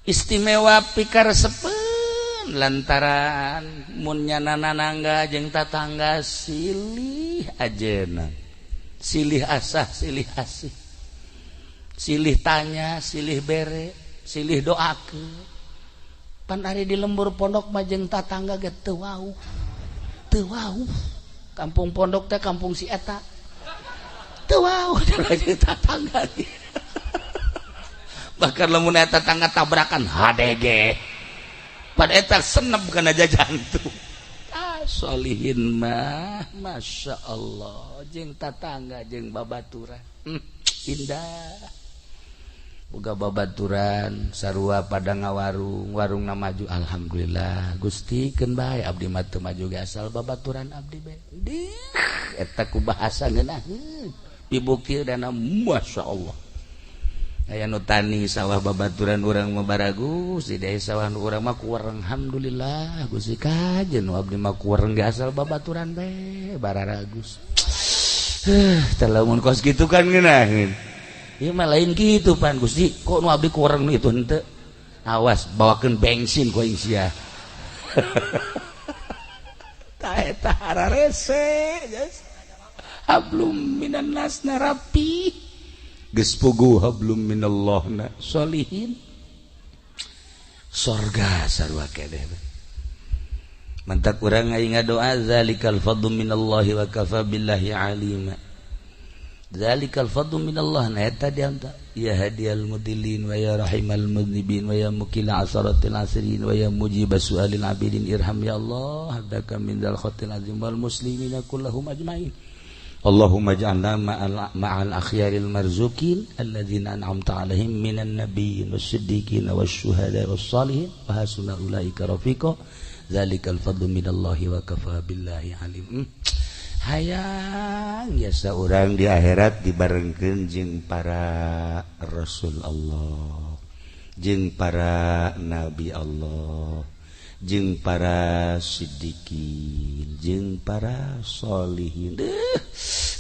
istimewa pikaresepeun lantaran mun nyana nanangga jeung tatangga silih ajeuna, silih asah, silih asih, silih tanya, silih bere, silih doakeun. Pan ari di lembur pondok mah jeung tatangga ge teu wauh. Teu wauh. Kampung pondok teh kampung si eta. Teu wauh jeung tatangga. Bahkan lamun eta tetangga tabrakan HDG. Pan eta senep kana jantung. Solihin mah Masya Allah jeung tatangga jeung babaturan. Indah boga babaturan sarua pada ngawarung warungna maju. Alhamdulillah Gusti keun bae abdi mah teu maju ge asal babaturan abdi bae. Dih eta ku bahasa ngeunaheun dibukti dana Masya Allah. Aya nu tani sawah babaturan urang mah baragus di desa sawah nu urang mah kuwereng. Alhamdulillah Gusti kajen nu abdi mah kuwereng ge asal babaturan bae bararagus. Teh lamun kos kitu kan ngeunaheun. Ieu mah lain kitu pan Gusti, kok nu abdi kuwereng nu itu henteu. Awas bawakeun bensin ku aing sia. Tah eta hararese. Hablum minan nas rapi. Geus puguh hablum minallah na sholihin. Sorga sarua keneh. Mantak urang aing ngadoa zalikal fadlu minallahi wa kafa billahi alima. Zalikal fadlu minallah na eta dianta ya hadiyal mudillin wa ya rahimal mudnibin wa ya mukila asaratil asirin wa ya mujibas su'alil abidin irham ya Allah hadaka min dzal khatil azim wal muslimina kullahum ajmain. Allahumma ij'alna ma'al akhyaril marzukin alladzina an'amta 'alaihim minan nabiyyin was-siddiqin wasyuhada'i was-salihin wa hasuna ulaika rafiqa. Zalikal fadlu minallahi wa kafa billahi alim. Hayang biasa urang di akhirat dibarengkeun jeung para rasul Allah, jeung para nabi Allah, jeung para siddiqin, jeung para sholihin.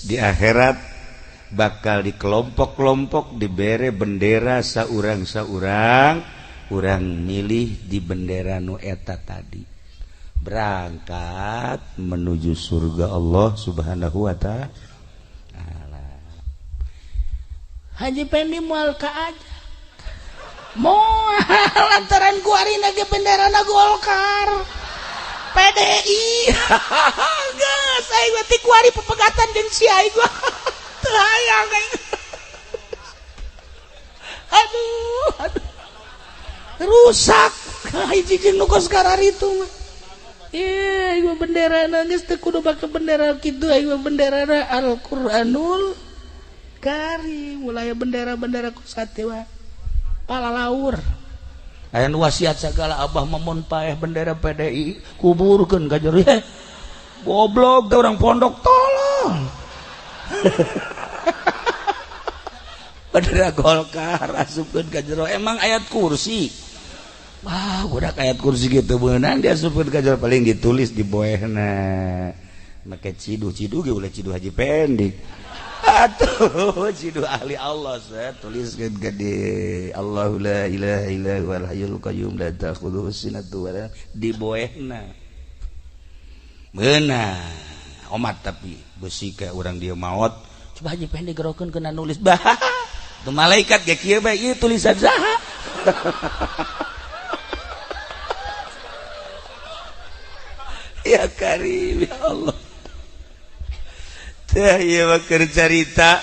Di akhirat bakal di kelompok-kelompok dibere bendera saurang-saurang, urang milih di bendera nu eta tadi. Berangkat menuju surga Allah Subhanahu wa ta'ala. Haji Pendi moal ka aja. Moal lantaran kuarina ge benderana Golkar. PDI. Geus aing mah ti kuari pepegatan jeung si aing gua. Teu hayang aing. Aduh, aduh. Rusak hiji jeung nu kos kararitu mah. Ih, aing mah benderana geus teu kudu bake bendera kitu, aing mah benderana Al-Qur'anul Karim. Mulai bendera-bendera kos katiwa. Palalaur. Aya nu wasiat sagala abah memon paeh bendera PDI kuburkeun ka jero. Goblok teh urang pondok tolong. Bendera Golkar asupkeun ka jero. Emang ayat kursi. Wah, budak ayat kursi gitu beunang diasupkeun ka jero paling ditulis di boehna. Make ciduh ciduh ge ulah ciduh Haji Pendi. Atuh ciduh ahli Allah saya tuliskeun gede Allahu la ilaha illa huwal hayyul qayyum la ta'khudhuhu sinatun wa la diboehna. Meunang omat tapi besi ka urang dia maot. Coba Haji Pendi gerokeun kena nulis bah. Tu malaikat ge kieu bae ieu tulisan saha. Ya Karim ya Allah. Teh ieu mah keur carita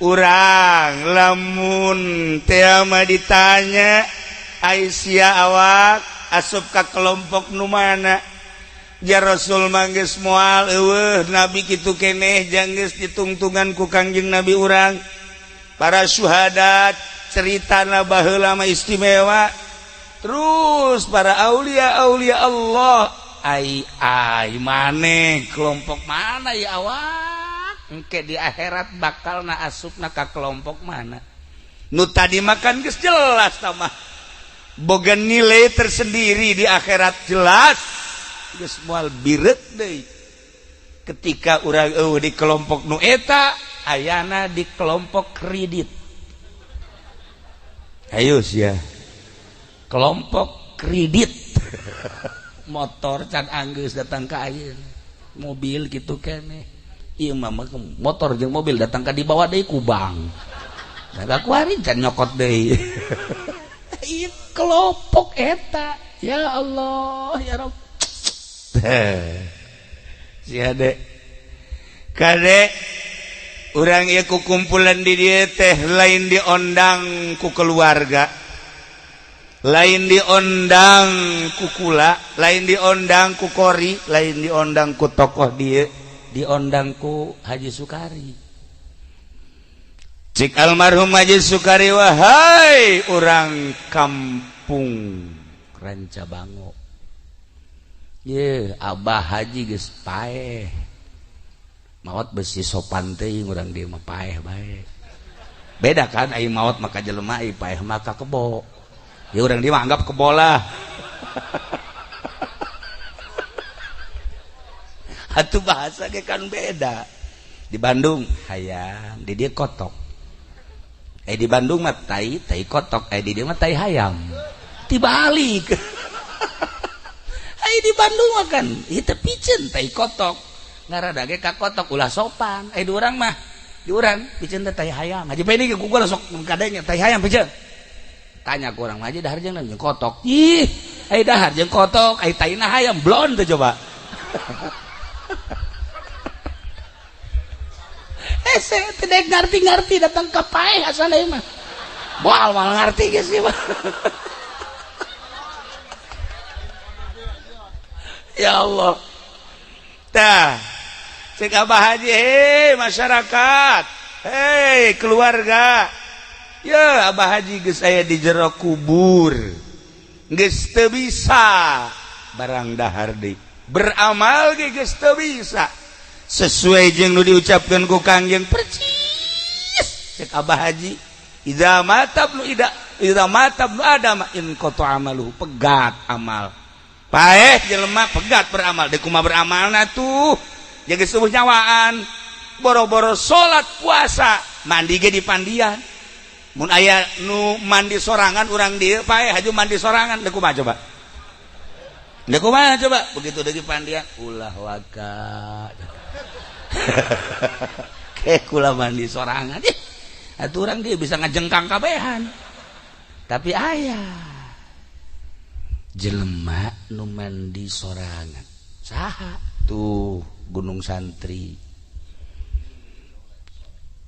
urang lamun teh mah ditanya ai sia awak asup ka kelompok nu mana? Ja Rasul mah geus moal eueuh nabi kitu keneh jang geus ditungtungan ku Kangjeng Nabi urang. Para syuhada ceritana baheula mah istimewa. Terus para aulia-aulia Allah ai ai maneh kelompok mana ya awak engke di akhirat bakal na asupna ka kelompok mana nu tadi makan geus jelas mah boga nilai tersendiri di akhirat jelas geus moal bireuk deui ketika urang eueuh di kelompok nu eta ayana di kelompok kredit ayo sia kelompok kredit motor can anggeus datang ka ayeuna mobil gitu keneh ieu mah motor jeung mobil datang ka dibawa deui ku bank da kuari can nyokot deui ieu kelompok eta ya Allah ya Rabb sia de kade urang ieu ku kumpulan di dieu teh lain diondang ku keluarga lain diondang ku kula lain diondang ku kori lain diondang ku tokoh dia diondang ku Haji Sukari cik almarhum Haji Sukari wahai orang kampung Rancabango ye abah haji geus paeh maot besi sopan teuing urang dieu mah paeh bae beda kan ai maot maka jelema ai paeh maka kebo. Ya orang dia anggap kebola. Atuh bahasa ge kan beda. Di Bandung hayam, di dia kotok. Di Bandung mah tai, tai kotok, di dia mah tai hayam. Tibalik. Di Bandung mah kan ieu piceun tai kotok. Ngarada ge ka kotok ulah sopan. Di urang mah, di urang piceun teh tai hayam. Haji Pendi ge ku gua sok kadenya tai hayam piceun. Tanya ku urang mah aja dahar jeung kotok. Ih, ai dahar jeung kotok, ai taina hayam blon teh coba. Hese teu dek ngarti-ngarti datang ka paeh asana ieu mah. Moal moal ngarti geus ieu mah. Ya Allah. Tah, cek Abah Haji, hei masyarakat, hei keluarga. Ya Abah Haji geus aya di jero kubur geus teu bisa barang dahar deui beramal ge geus teu bisa sesuai jeung nu diucapkeun ku Kangjeng percis cek Abah Haji idza mata ibnu ida idza mata ibnu adam in qata amaluhu pegat amal paeh jelema pegat beramal deui kumaha beramalna tuh jeung geus eueuh nyawaan boro-boro salat puasa mandi ge di pandian mun aya nu mandi sorangan urang dieu paeh haju mandi sorangan deuk kumaha coba deuk kumaha coba begitu deui pandian ulah waka ke kula mandi sorangan ih atuh urang dieu bisa ngajengkang kabehan tapi aya jelema nu mandi sorangan saha tuh Gunung Santri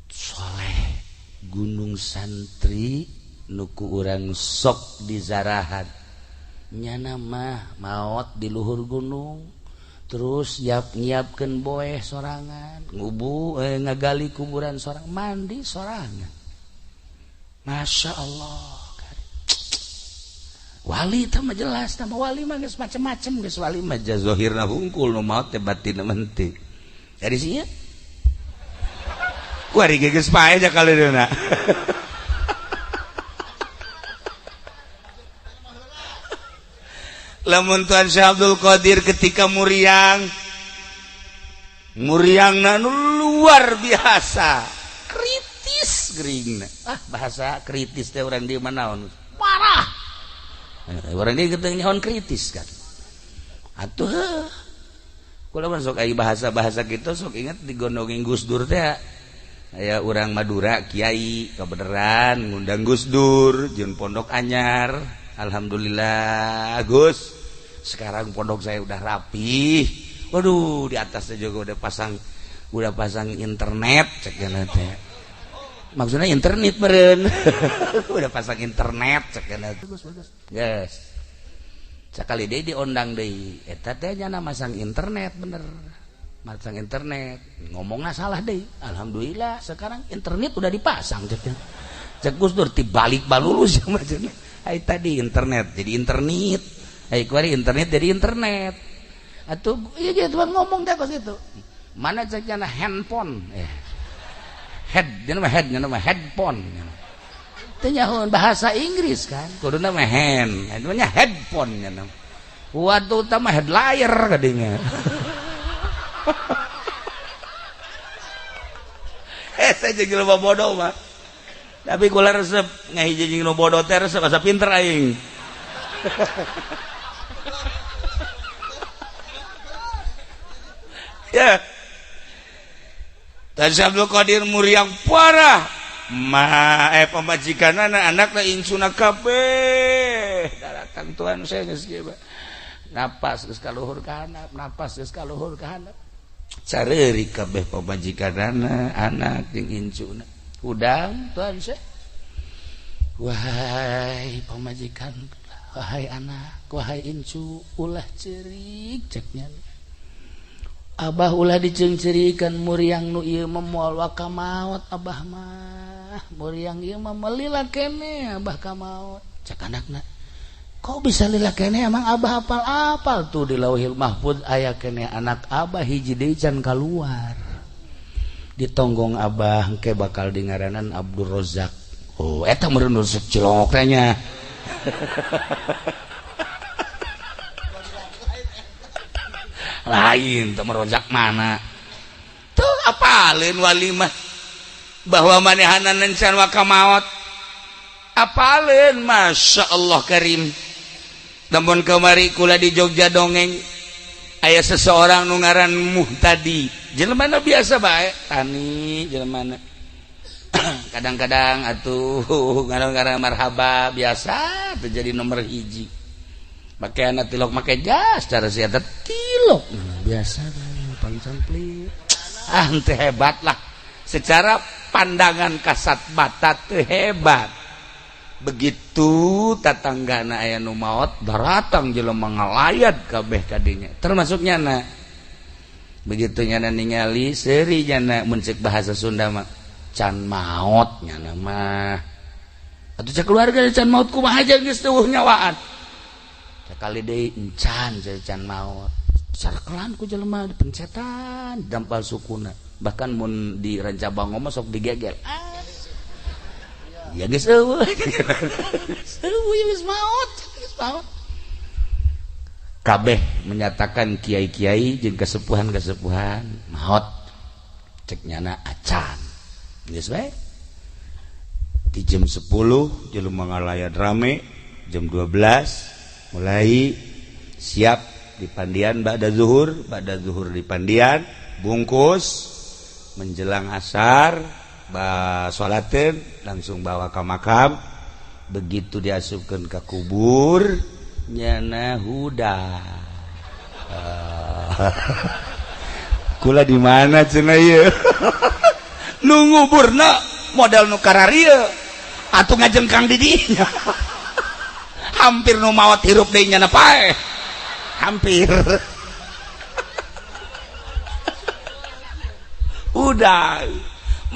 soleh Gunung Santri nuku urang sok di zarahan nyana mah maot di luhur gunung terus nyiapkeun boeh sorangan ngubu ngagali kuburan sorang mandi sorangan Masya Allah wali teh mah jelas nama wali mah geus macem-macem geus wali mah zahirna hungkul nu maot teh batinna henteu dari sia kuari geus paeh ja kaleunna. Lamun Tuan Syekh Abdul Qadir ketika muriang Muriangna nu luar biasa. Kritis geuringna. Ah, bahasa kritis teh urang di mana naon? Parah. Urang dieu teu nyahoan kritis kan. Atuh kula mah sok aya bahasa-bahasa kitu sok inget digondongin Gus Dur teh. Aya urang Madura kiai kebeneran ngundang Gus Dur jeung pondok anyar. Alhamdulillah Gus, sekarang pondok saya udah rapi. Waduh, di atasnya juga udah pasang internet cek teh. Maksudnya internet meureun. Udah pasang internet cek teh. Yes. Sekali deui diondang deui. Eta teh nyana masang internet bener. Masang internet, ngomongna salah deui. Alhamdulillah sekarang internet udah dipasang cek. Cek Gus Dur tibalik balulus ya maksudnya. Ai tadi internet jadi internet. Ai kuari internet jadi internet. Atuh ieu gitu ngomong teh kos itu. Mana cek nyana handphone. Head, nyana mah head, nyana mah headphone. Teu nyahoan bahasa Inggris kan. Kuduna mah hand, namanya headphone nyana. Waduh utama headliner kadinya. Saya jeung jelema bodoh mah. Tapi kula resep ngahiji jeung nu bodoh teh resep asa pinter aing. Ya. Tan Abdul Qadir muriang parah. Ma pamajikanana anakna incuna kabeh. Datang tuan saya geus kieu. Napas geus ka luhur ka handap, napas geus ka luhur ka handap. Careurik kabeh pamajikanana, anak jeung incuna. Hudang tuan saya. Wahai pamajikan, wahai anak, wahai incu, ulah ceurik cek nya. Abah ulah diceungceurikan muriang nu ieu mah moal waka maot abah mah. Muriang ieu mah melila kene abah ka maot. Cek anakna, kok bisa lila kene emang abah apal-apal tuh di Lauhil Mahfud aya kene anak abah hiji deui can kaluar. Ditonggong abah engke bakal dingaranan Abdul Rozak. Oh, eta meureun resep cilongok teh nya. Lain teu merojak mana tuh apaleun walimah bahwa manehanan encan waka maot apaleun Masya Allah Karim. Lamun kamari kula di Jogja dongeng aya seseorang nu ngaran Muhtadi, jelema biasa bae tani jelema kadang-kadang atuh ngaran-ngaran marhaba biasa terjadi nomor hiji. Make anak tilok make jas cara sia tilok biasa pancangpli. Ah teu hebat lah secara pandangan kasat mata teu hebat. Begitu tatanggana aya nu maot daratang jelema ngalayat kabeh kadinya termasuk nyana. Begitu nyana ningali seuri nyana mun ceuk bahasa Sunda mah can maot nyana mah. Atuh cek keluarga can maot kumaha geus teueuh nyawaan. Sekali deui encan can maot. Sarkelan ku jelema dipencetan dampal sukuna. Bahkan mun di Rancabango mah sok digegel. Ya geus eueuh. Eueuh geus maot, geus maot. Kabeh menyatakan kiai-kiai jeung kesepuhan-kesepuhan maot. Cek nyana acan. Geus bae. Di jam 10 jelema ngalayat rame, jam 12 mulai siap di pandian ba'da zuhur di pandian bungkus menjelang asar ba salateun langsung bawa ke makam. Begitu diasupkeun ke kubur nyana huda. Kula di mana cenah ieu? Nu nguburna model nu kararieu atuh ngajengkang di dinya. Hampir nu maot hirup deui nyana paeh. Hampir. Udah.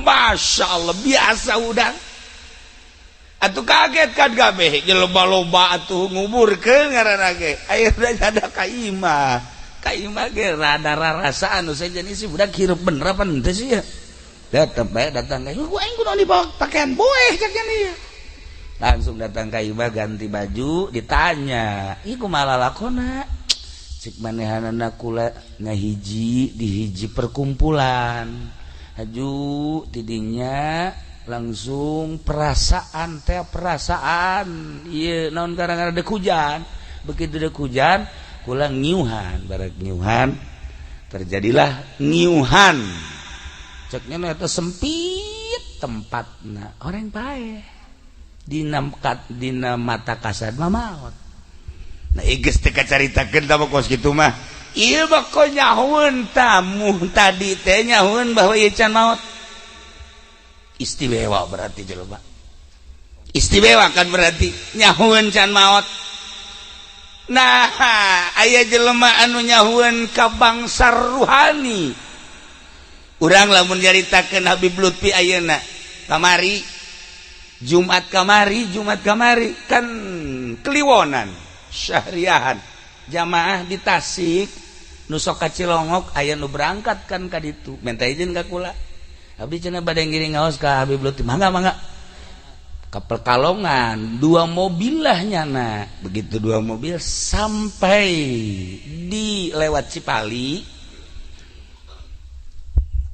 Masya Allah biasa udah. Atuh kaget kan kabeh jelema loba atuh nguburkeun ngaranna ge. Ayeuna ada ka imah. Ka imah ge rada rarasaan nu sejen isi budak hirup bener apa henteu sih ya. Datang bae datang ka ku aing kudu dibawa pakaian boeh cek nya. Langsung datang ka imah ganti baju ditanya, "Ih kumaha lalakona?" Cek manehanana kula ngahiji di hiji perkumpulan. Haju tidinya langsung perasaan teh perasaan ieu naon karang dek hujan. Begitu dek hujan kula ngiuhan, barek ngiuhan terjadilah ngiuhan. Ceknya eta sempit tempatna orang pae. Dina dina mata kasar mah maot. Nah geus teu kacaritakeun tah kos kitu mah. Ieu mah nyahoeun tamu tadi teh nyahoeun bahwa ieu can maot. Istimewa berarti jelema. Istimewa kan berarti nyahoeun can maot. Nah, aya jelema anu nyahoeun ka bangsa ruhani. Urang lamun nyaritakeun Habib Lutfi ayeuna kamari Jumat kamari kan kliwonan syahriahan jamaah di Tasik nu sok ka Cilongok aya nu berangkat kan ka ditu minta izin ka kula abdi cenah bade ngiring ngaos ka Habib Lutfi mangga mangga ka Pekalongan dua mobil lah nyana begitu dua mobil sampai di lewat Cipali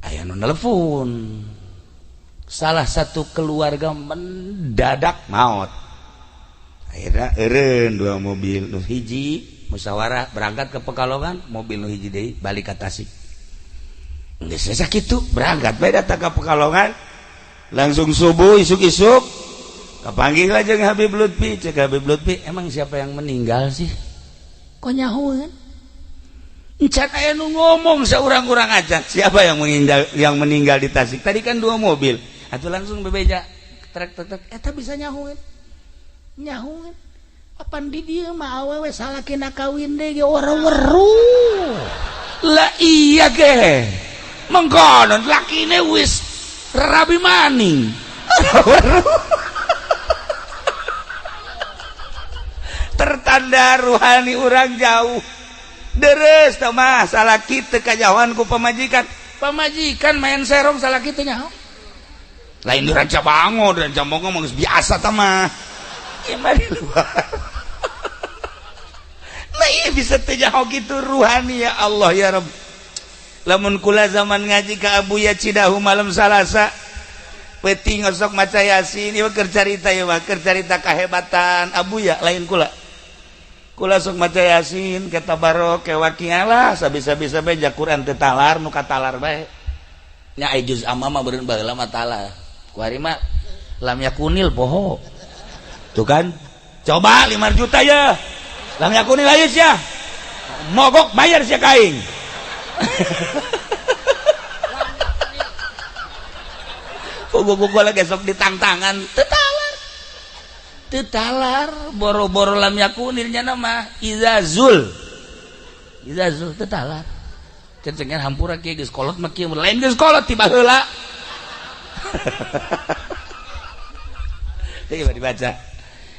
aya nu nelpon salah satu keluarga mendadak maot. Akhirnya eureun dua mobil nu hiji musyawarah berangkat ke Pekalongan, mobil nu hiji deui balik ka Tasik. Geus sakitu berangkat bae datang ka Pekalongan langsung subuh isuk-isuk kapanggih lah jeung Habib Lutfi. Cek Habib Lutfi, emang siapa yang meninggal sih? Kok nyahoeun? Encan aya nu ngomong saurang-urang aja. Siapa yang meninggal di Tasik? Tadi kan dua mobil. Atuh langsung bebeja trek trek trek eta bisa nyahoeun. Nyahoeun. Apan di dieu mah awewe salakina kawin deui ge ora weruh. Lah iya ge. Mengkono lakine wis rabi maning. Tertanda ruhani urang jauh. Deres tah mah salaki teu kajahoan ku pamajikan. Pamajikan main serong salaki teu nyaho. Lain di Rancabango, di Rancabango mah geus biasa tah mah. Ieu mah di luar. Nah ieu bisa teu nyaho kitu ruhani ya Allah ya Rabb. Lamun kula zaman ngaji ka Abuya Cidahu malam Salasa peuting osok maca Yasin ieu keur carita ieu mah keur carita kahebatan Abuya lain kula. Kula sok maca Yasin ke tabarok ke waqiah lah sabisa-bisa bae ja Quran teu talar nu katalar bae. Nya ai juz amma mah beureun baheula mah talar. Ku ari mah lam yakunil poho. Tuh kan? Coba 5 juta ya. Lam yakunil ayo sia. Mogok bayar sia ka aing. Pugu-pugu lagi sok ditangtangan teu talar. Teu talar boro-boro lam yakunil nya mah izazul. Izazul teu talar. Cencengan hampura kieu geus kolot mah kieu lain geus kolot ti baheula. Teu dibaca.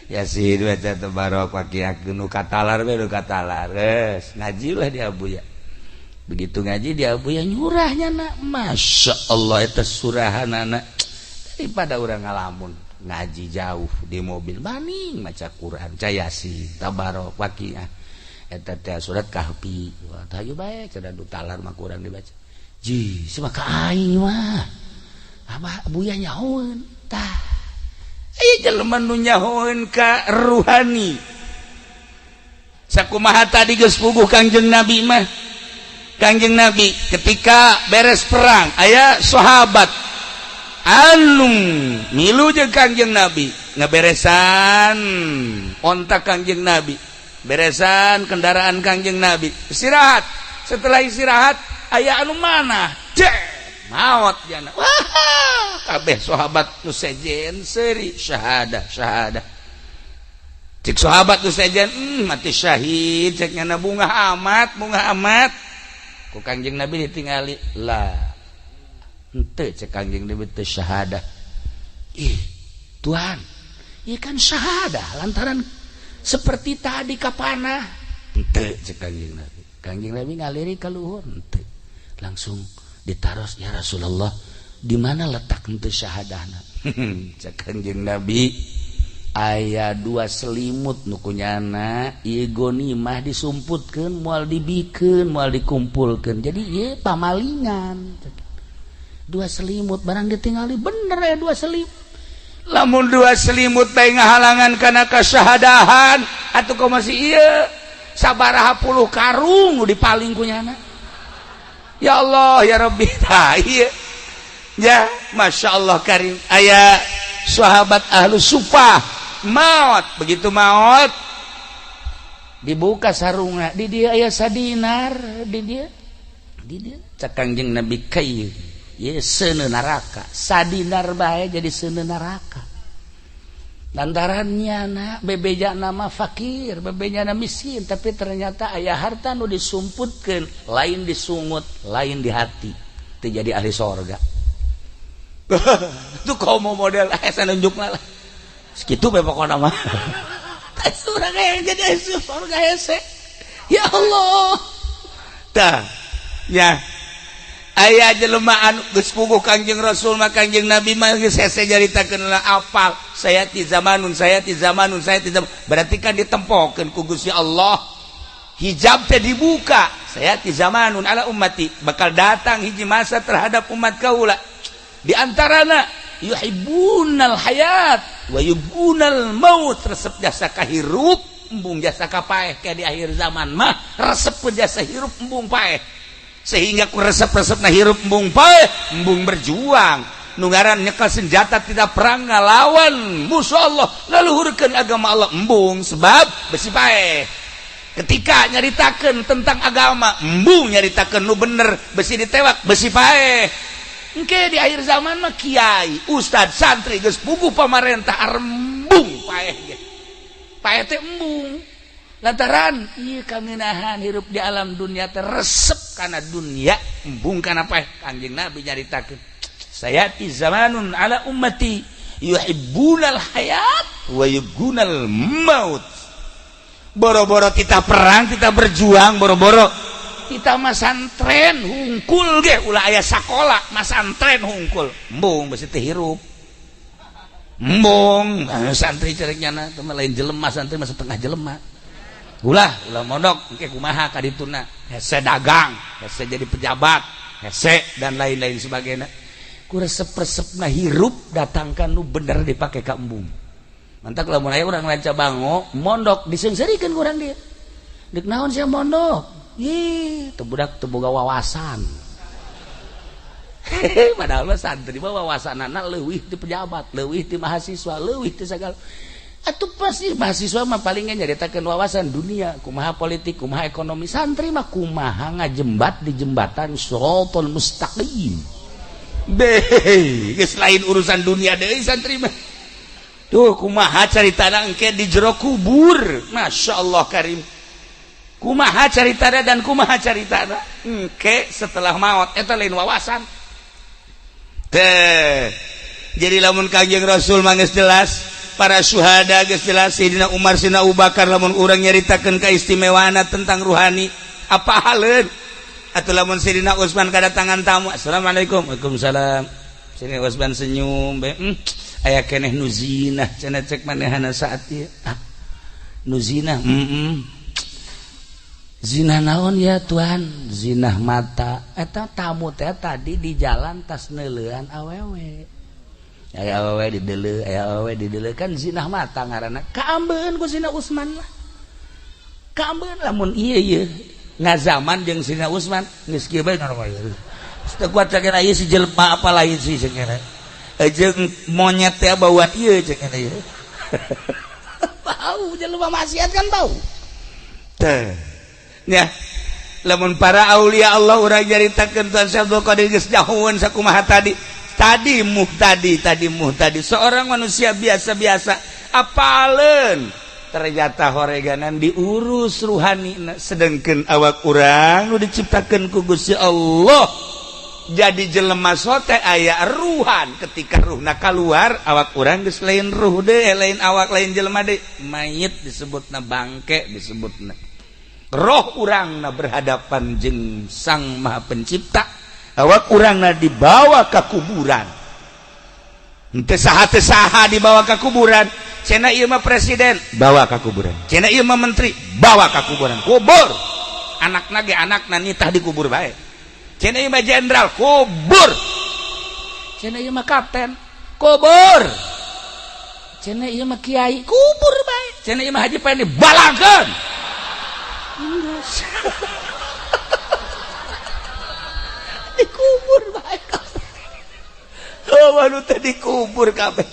Yasin baca tabarok waqiah nu katalar we nu katalar. Geus ngaji lah di Abuya. Begitu ngaji di Abuya nyurahnya nak Masya Allah eta surahanana daripada urang ngalamun ngaji jauh di mobil maning maca Quran ca Yasin tabarok waqiah eta teh surat Kahfi wah hayu bae cenah du talar mah kurang dibaca ji sama ka aing mah abah Abuya nyahoeun tah aya jelema nu nyahoeun ka ruhani sakumaha tadi geus puguh Kangjeng Nabi mah. Kangjeng Nabi ketika beres perang aya sahabat anu milu jeung Kangjeng Nabi ngaberesan onta Kangjeng Nabi, beresan kendaraan Kangjeng Nabi, istirahat. Setelah istirahat aya anu mana? Cek maot jana. Wah, kabeh sahabat nu sejen seuri syahadah syahadah. Cek sahabat nu sejen mati syahid cek nyana bunga amat, bunga amat. Ku Kangjeng Nabi ditingali lah henteu cek Kangjeng Nabi teu syahadah. Ih Tuhan, ieu kan syahadah lantaran seperti tadi kapanah. Henteu cek Kangjeng Nabi. Kangjeng Nabi ngaliri ka luhur henteu. Langsung ditaros ya Rasulullah, di mana letak henteu syahadahna? Cek Kangjeng Nabi, Aya dua selimut nu ku nyana ieu gonimah disumputkeun, moal dibikeun, moal dikumpulkeun, jadi ieu pamalingan. Dua selimut barang ditinggali, bener ya, dua selimut. Lamun dua selimut bae ngahalangan kana kasyahadahan, atuh kok masih ieu sabaraha puluh karung nu dipaling ku nyana. Ya Allah, ya Rabbi. Tah, ieu ya, Masya Allah Karim. Aya sahabat ahlu sufah maut. Begitu maut, dibuka sarungna, di dia aya sadinar di dia, di dia. Cek Kangjeng Nabi, kai ye seuneu neraka. Sadinar bae jadi seuneu neraka, lantaran nyana bebeja nama fakir, bebeja nama miskin, tapi ternyata aya harta nu disumputkeun, lain disungut, lain di hati, teu jadi ahli sorga. Tuh, kau mau model saya nunjuk lah segitu be pokoknya mah. Surga yang jadi surga hese, ya Allah. Tah ya, aya jelema anu geus puguh Kangjeng Rasul mah, Kangjeng Nabi mah geus hese nyaritakeun lah, apal sayati zamanun, sayati zamanun, sayati zaman. Berarti kan ditempokeun ku Gusti Allah, hijab teh dibuka. Sayati zamanun ala ummati, bakal datang hiji masa terhadap umat kaula, di antarana yuhibbunal hayat wa yubghunal maut, resep jasa kahirup, embung jasa kapaeh. Kayak di akhir zaman mah resep jasa hirup, embung paeh, sehingga ku resep-resep na hirup, embung paeh, embung berjuang. Nu ngaran nyekel senjata, tidak perang ngalawan musuh Allah, ngaluhurkeun agama Allah, embung, sebab besi paeh. Ketika nyaritakeun tentang agama, embung nyaritakeun nu bener, besi ditewak, besi paeh. Engke di akhir zaman mah kiai, ustad, santri geus puguh pamarentah, embung paeh ge. Paeh teh embung lantaran ieu kangenahan hirup di alam dunia teh, resep kana dunia, embung kana paeh. Kanjeng Nabi nyaritakeun, sayati zamanun ala ummati yuhibbunal hayat wa yubghunal maut. Boro-boro kita perang, kita berjuang, boro-boro. Kita masantren hungkul ge, ulah aya sakola, masantren hungkul, embung besi teh hirup, embung. Nah, santri cerek nyana teh lain jelema, santri mah setengah jelema. Ulah, ulah mondok, engke kumaha kadituna, hese dagang, hese jadi pejabat, hese dan lain-lain sebagainya. Ku resep-resepna hirup, datangkan nu bener dipake ka embung. Mantak lamun aya urang Ranca Bango mondok, diseungseurikeun ku urang dia, "Dek naon sia mondok? Ih, teu budak teu boga wawasan." Padahal mah santri mah wawasanana leuwih ti pejabat, leuwih ti mahasiswa, leuwih ti sagala. Atuh pasti mahasiswa mah palingnya nyaritakeun wawasan dunia, kumaha politik, kumaha ekonomi. Santri mah kumaha ngajembat di jembatan siratal mustaqim. Deh, geus lain urusan dunia deui santri mah. Tuh, kumaha caritana engke di jero kubur. Masya Allah Karim. Kumaha caritana dan kumaha caritana engke setelah maut, eta lain wawasan. Teh. Jadi lamun Kangjeng Rasul mah geus jelas, para syuhada geus jelas, Sayyidina Umar, Sayyidina Abu Bakar, lamun urang nyaritakeun keistimewaan tentang ruhani, apa haleun? Atau lamun Sayyidina Utsman kedatangan tamu, "Assalamualaikum." "Waalaikumsalam." Sayyidina Utsman senyum bae, "Aya keneh nu zinah," cenah, cek manehana saat ieu. "Ah, nu zinah?" "Zina naon ya, Tuhan?" "Zinah mata." Eta tamu teh tadi di jalan tas neuleuan awewe, aya awewe dideuleu, aya awewe dideuleu, kan zinah mata ngaranna. Kaambeun ku Sina Utsman lah, kaambeun. Lamun ieu ieu Ngazaman jeung Sina Utsman geus kieu bae, normal. Teu kuat cek ieu si jelema apa lain sih cek jeung monyet teh bauan ieu cek ieu. Bau jelema maksiat kan bau. Teh ya, lamun para aulia Allah urang nyaritakeun, Tuan Syekh Abdul Qadir geus nyahoeun sakumaha tadi, tadi muhtadi, tadi muhtadi, seorang manusia biasa-biasa, apaleun ternyata horeganan diurus ruhani, sedangkan awak urang nu diciptakeun ku Gusti Allah jadi jelema sote aya ruhan. Ketika ruhna keluar, awak urang geus lain ruh deh, lain awak, lain jelema deh, mayit disebutna, bangke disebutna. Roh urangna berhadapan jeung Sang Maha Pencipta, awak urangna dibawa ke kuburan. Henteu saha teu saha dibawa ke kuburan. Cenah ieu mah presiden, bawa ka kuburan. Cenah ieu mah menteri, bawa ka kuburan. Kubur. Anakna ge anakna nitah dikubur bae. Cenah ieu mah jenderal, kubur. Cenah ieu mah kapten, kubur. Cenah ieu mah kiai, kubur bae. Cenah ieu mah haji pendi, balangkeun. Dikubur bae. Oh, anu teh dikubur kabeh.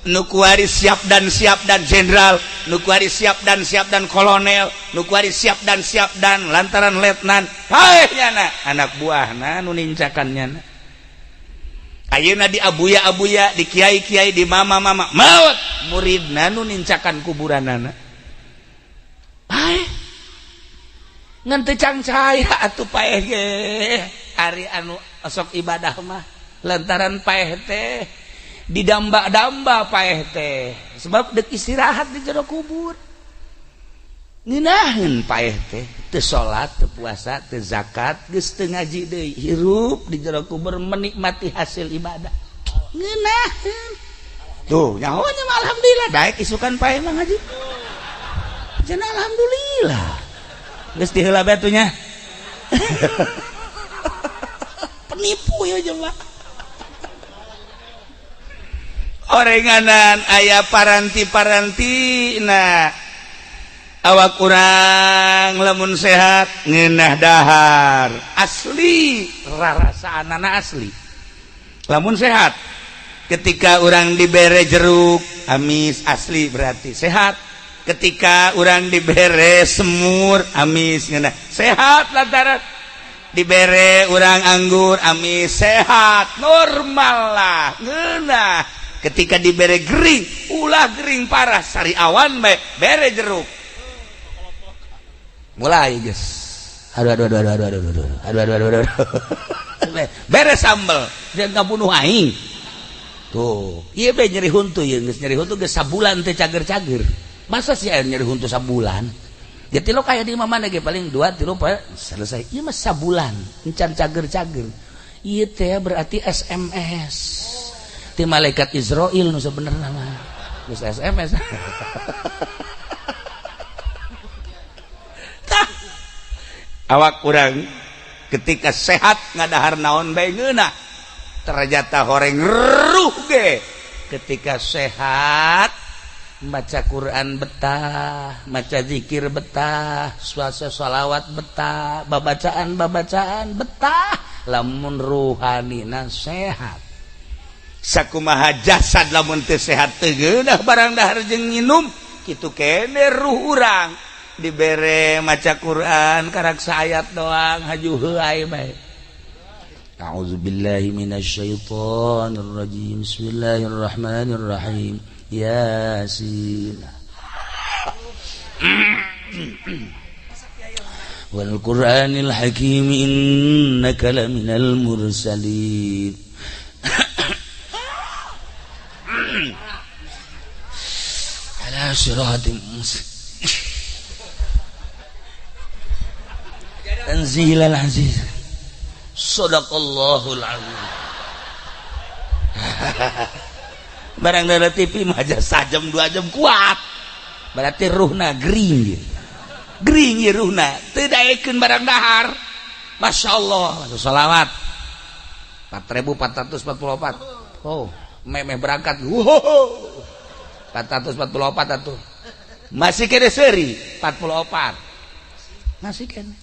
Nu kuari siap dan jenderal, nu kuari siap dan kolonel, nu kuari siap dan lantaran letnan. Paeh nyana anak buahna nu nincakan nyana. Ayeuna di abuya-abuya, di kiai-kiai, di mama-mama, maot muridna nu nincakan kuburanana. Paeh. Ngan teu cangcaya atuh paeh ge. Ari anu osok ibadah mah lantaran paeh teh didamba-damba paeh teh sebab dek istirahat di jero kubur. Ngeunaheun paeh teh teu salat, teu puasa, teu zakat, geus teu ngaji deui, hirup di jero kubur menikmati hasil ibadah. Ngeunaheun. Tuh, nyaho nya mah alhamdulillah daek isukan paeh mah ngaji. Cenah alhamdulillah. Geus diheula bae atuh nya. Penipu ya jelema. Orenganan aya paranti-paranti nah awak kurang lamun sehat ngeunah dahar asli rarasaanana asli lamun sehat ketika urang dibere jeruk amis asli berarti sehat, ketika urang dibere semur amis ngeunah sehat, lantaran dibere urang anggur amis sehat normal lah ngeunah. Ketika dibere gering, ulah gering parah sari awan bae bere jeruk. Mulai geus. Aduh aduh aduh aduh aduh aduh aduh aduh aduh aduh aduh. Bere sambel, dia ngabunuh aing. Tuh, ieu bae nyeri huntu ieu geus nyeri huntu geus sabulan teh cager-cager. Masa sih aya nyeri huntu sabulan? Jadi lo kaya di mana ge paling 2 3 poe selesai. Ieu mah sabulan, encan cager-cager. Ieu teh berarti SMS. Ti malaikat Israel nu sebenarnya mah geus SMS. Tah awak urang ketika sehat ngadahar naon bae ngeunah, ternyata horeng ruh ge ketika sehat maca Quran betah, maca zikir betah, suasa sholawat betah, babacaan-babacaan betah, lamun ruhanina sehat. Sakumaha jasad lamun teu sehat teu geunah barang dahar jeung nginum kitu kene ruh urang dibere maca Quran karak saayat doang haju heuay bae. A'udzubillahi minasyaitonir rajim. Bismillahirrahmanirrahim. Yasin. Wal Qur'anil Hakim innaka laminal mursalin. Ala siratim tanzilal aziz. Sadaqallahul azim. Barang dari TV mah aja sajam 2 jam kuat. Berarti ruhna gering. Gering ieu ruhna, teu daekeun barang dahar. Masyaallah, sholawat 4444. Oh, memeh berangkat. Wow. 444 atuh. Masih kene seuri 44. Masih kene.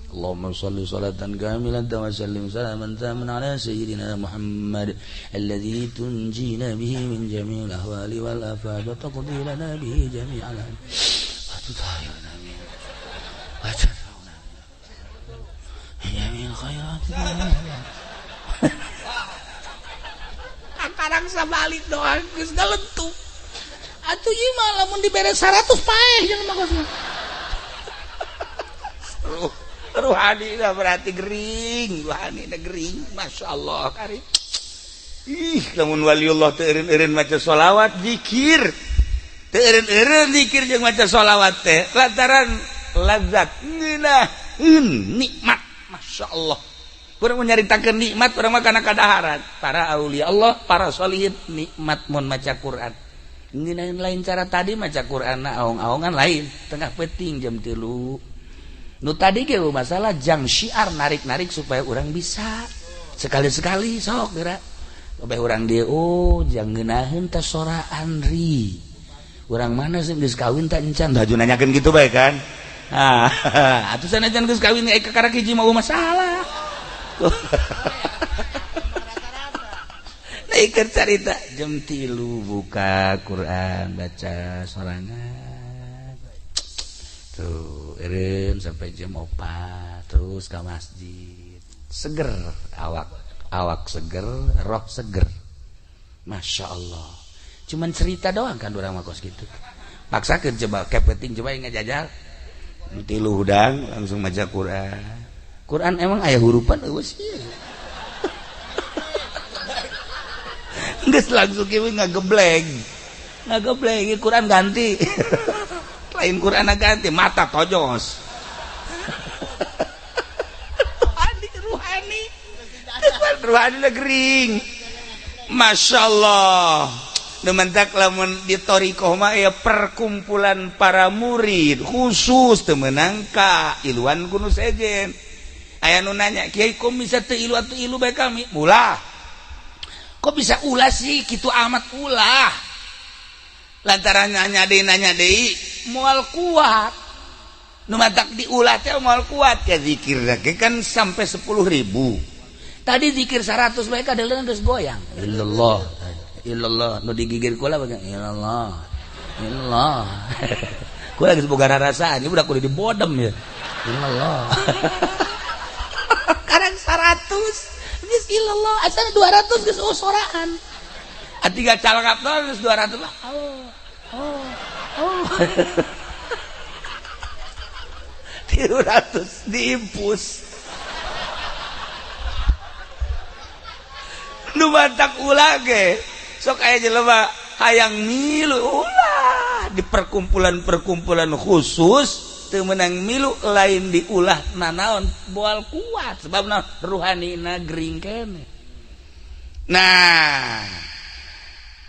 Allahumma shalli salatan kamilatan wa sallim salaman taman ala sayyidina Muhammad alladzi tunjina bihi min jami'il ahwali wal afat wa taqdi lana bihi jami'al wa tutahhirna min wa tarfa'una jami'il khairat. Karang sabalik doang geus galentuk. Atuh ieu mah lamun dibere 100 paeh jeung mah geus. Ruhani dah berarti gering, ruhani dah gering, masya Allah kari. Ih, lamun waliullah teu eureun-eureun maca sholawat zikir, teu eureun-eureun zikir jeung maca sholawat teh lantaran lazat ngeunaheun nikmat, masya Allah. Urang nyaritakeun nikmat urang mah kana kadaharan. Para aulia Allah, para sholihin nikmat mun maca Quran, Ngeunaheun lain cara tadi maca Qur'an aong-aongan lain tengah peting jam 3. Nu tadi ge masalah jang syiar narik-narik supaya orang bisa sekali-sekali sok geura. Kabeh urang dieu oh jang ngeunaheun teh soraan ri. Urang mana sih geus kawin tak encan haju nanyakeun kitu bae kan. Ah, atuh sanajan geus kawin ka karak hiji mah masalah. Nah, ieu carita jam 3 buka Quran baca sorangan. Tuh, eureun sampai jam 4 terus ke masjid. Seger awak, awak seger, roh seger. Masya Allah. Cuman cerita doang kan urang mah kos gitu. Paksakeun coba kepeting coba ngajajal. Tilu hudang langsung maca Quran. Quran emang aya hurupan eueuh sih. Geus langsung kieu ngagebleng. Ngagebleng Quran ganti. Lain Quran ganti mata tojos. Ruhani ruhani. Ruhani gering. Masya Allah. Dementak lamun di thariqah mah ya perkumpulan para murid khusus teu meunang ka iluan ku nu sejen. Aya nu nanya, "Kiai kok bisa teu ilu atuh ilu bae kami?" Ulah. Kok bisa ulah sih kitu amat ulah. Lantaran nanya deui moal kuat. Nu matak diulah teh moal kuat ya zikir ge kan sampai 10.000. Tadi zikir 100 bae kadeuleun geus goyang. Illallah. Illallah nu digigir kula bagian illallah illallah kula geus boga rarasaan ieu budak kudu dibodem ya illallah karang 100 geus illallah asal 200 geus usoraan atiga calangap geus 200 lah oh oh oh 300 diimpus nu mantak ulah ge sok aya jelema hayang milu ulah di perkumpulan-perkumpulan khusus teu meunang milu lain diulah nanaon moal kuat sebabna ruhanina gering keneh. Nah,